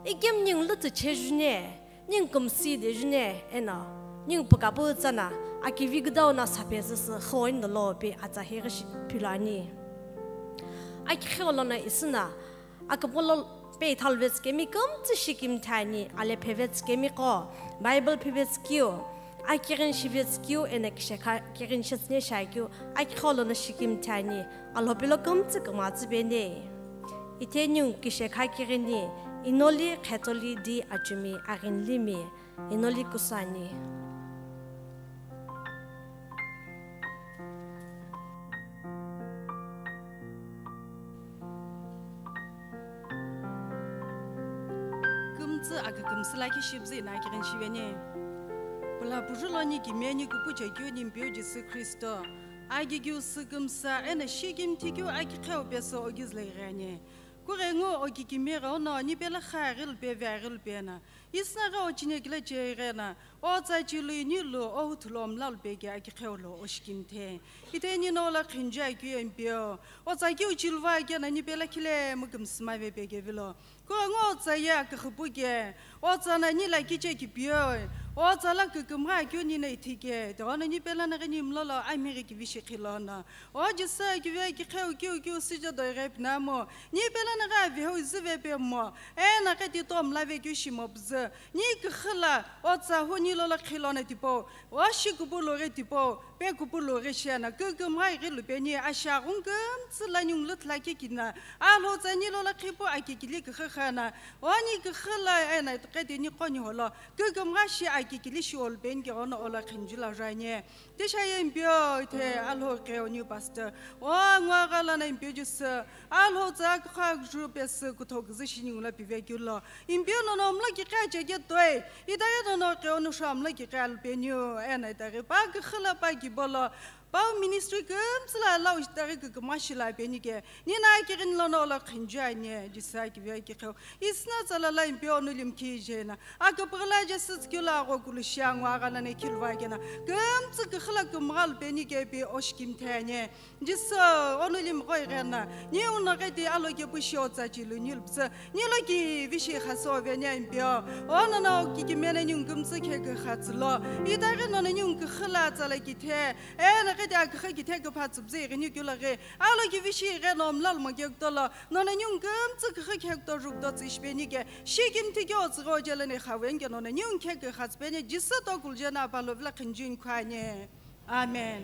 ikem ningu lütü che june, ningu kümsü de june, eno, ningu pukapu tsana, akivi küdau no saphe süsü, khoi no lo pi atsa heghi shi philo ani. Aki kheu lono isina, Aküpolo pe ithal vetsükemi kümtsü shikimthe ani, ale phe vetsükemiqo, Bible phe vetsükeu, akighini shi vetsükeu, eno kishekha kighini shi tsüne shiakeu, aki kheu lono shikimthe ani, Alhou pelo kümtsü kümgha tsü peni. Ithe ningu kishekha kighini, Inoli Khetholi di achumi aghinilimi, Inoli kusu ani. Kümtsü akükümsü lakhi shipüzü ino akighini shive ani. Pula puju lo ni kimiye ni kupuche keu ni Ampeu Jisü Khristo. Aki keu sü kümsa eno shikimthi keu aki kheu pesü okizu lo ighi ani. Kughengu oki kimiye ghenguno ni pelo kha aghilu peve aghilu pena. Isna ghi o chine kile che ighena, o tsa chilu inilu, o huthulo mlalu peke aki kheu lo o shikimthe. Ithe ni no lo khinju akeu Ampeu. O tsa kiu chilu va kena ni pelo khile mu kümsüma ve peke vilo. Kughengu o tsa ye aküxüpu ke. O tsa no ni lo kiche kipeu. O tsa lo kükümgha keu ni no ithike. Tighono ni pelo no ghi ni mlolo amighi kivi shi khilo no. O Jisü kivi aki kheu keu keu sü je do ighe pinamu. Ni pelo no ghi aviheu izüve pemo. Eno qeti to mlave keu shimo püzü. Ni küxü lo, o tsa hu ni lo lo khilo no tipau, o shi kupu lo ghi tipau, pe kupu lo ghi shiana, kükümgha ighi lupeni, ashaghung kümtsü lo ningu lüthlaki kina, Alhou tsa ni lo lo khipu aki kili küxü khana, o ni küxü lo eno qeti ni qo ni holo, kükümgha shi aki kili shi olupeni ke ono olo khinju lo jani. Tisha ye Ampeu ithe Alhou keu niu pastor. O ngwa ghala na Ampeu Jisü. Alhou tsa kha ju pesü kutho kuzü shi ningu lo pive keu lo. Ampeu nono mlo ki kha che ke toi. Itaghi nono keu no sha mlo ki kha lu peniu. Eno itaghi pa küxü lo pa kibo lo. Pa ministry kümtsü lo lau itaghi kükümgha shi lo peni ke. Ni no akighini lono lo khinju ani, Jisü kivi aki kheu. Isna tsa lo lo Ampeu onu limkhi jena. Aküpüghü lo Jisü tsükeu lo agho kulu shi angwa ghala ne khilu va kena. Kümtsü küxü lo kümgha lupeni ke pi o shikimthe ani. Jisü onu limgho ighena. Ni uno qeti alo kepu shi o tsa chilu ni lupüzü. Ni lo kivi shi khaso ve ni Ampeu. Ono no kikimiye no ningu kümtsü khe küxatsü lo. Itaghi nono ningu küxü lo tsa lo kithe. Eno qeti aküxü kithe küpha tsüpüzü ighini keu lo ghi. Alo kivi shi igheno mlalu mo kekutolo, nono ningu kümtsü küxü kekutolo jukutolo tsü ishi peni ke, shikimthi ke o tsüghi o jelo ni khaweni ke nono ningu khe küxatsü peni, Jisü tokulu jeno apalo vilo khinju inikhu ani. Amen.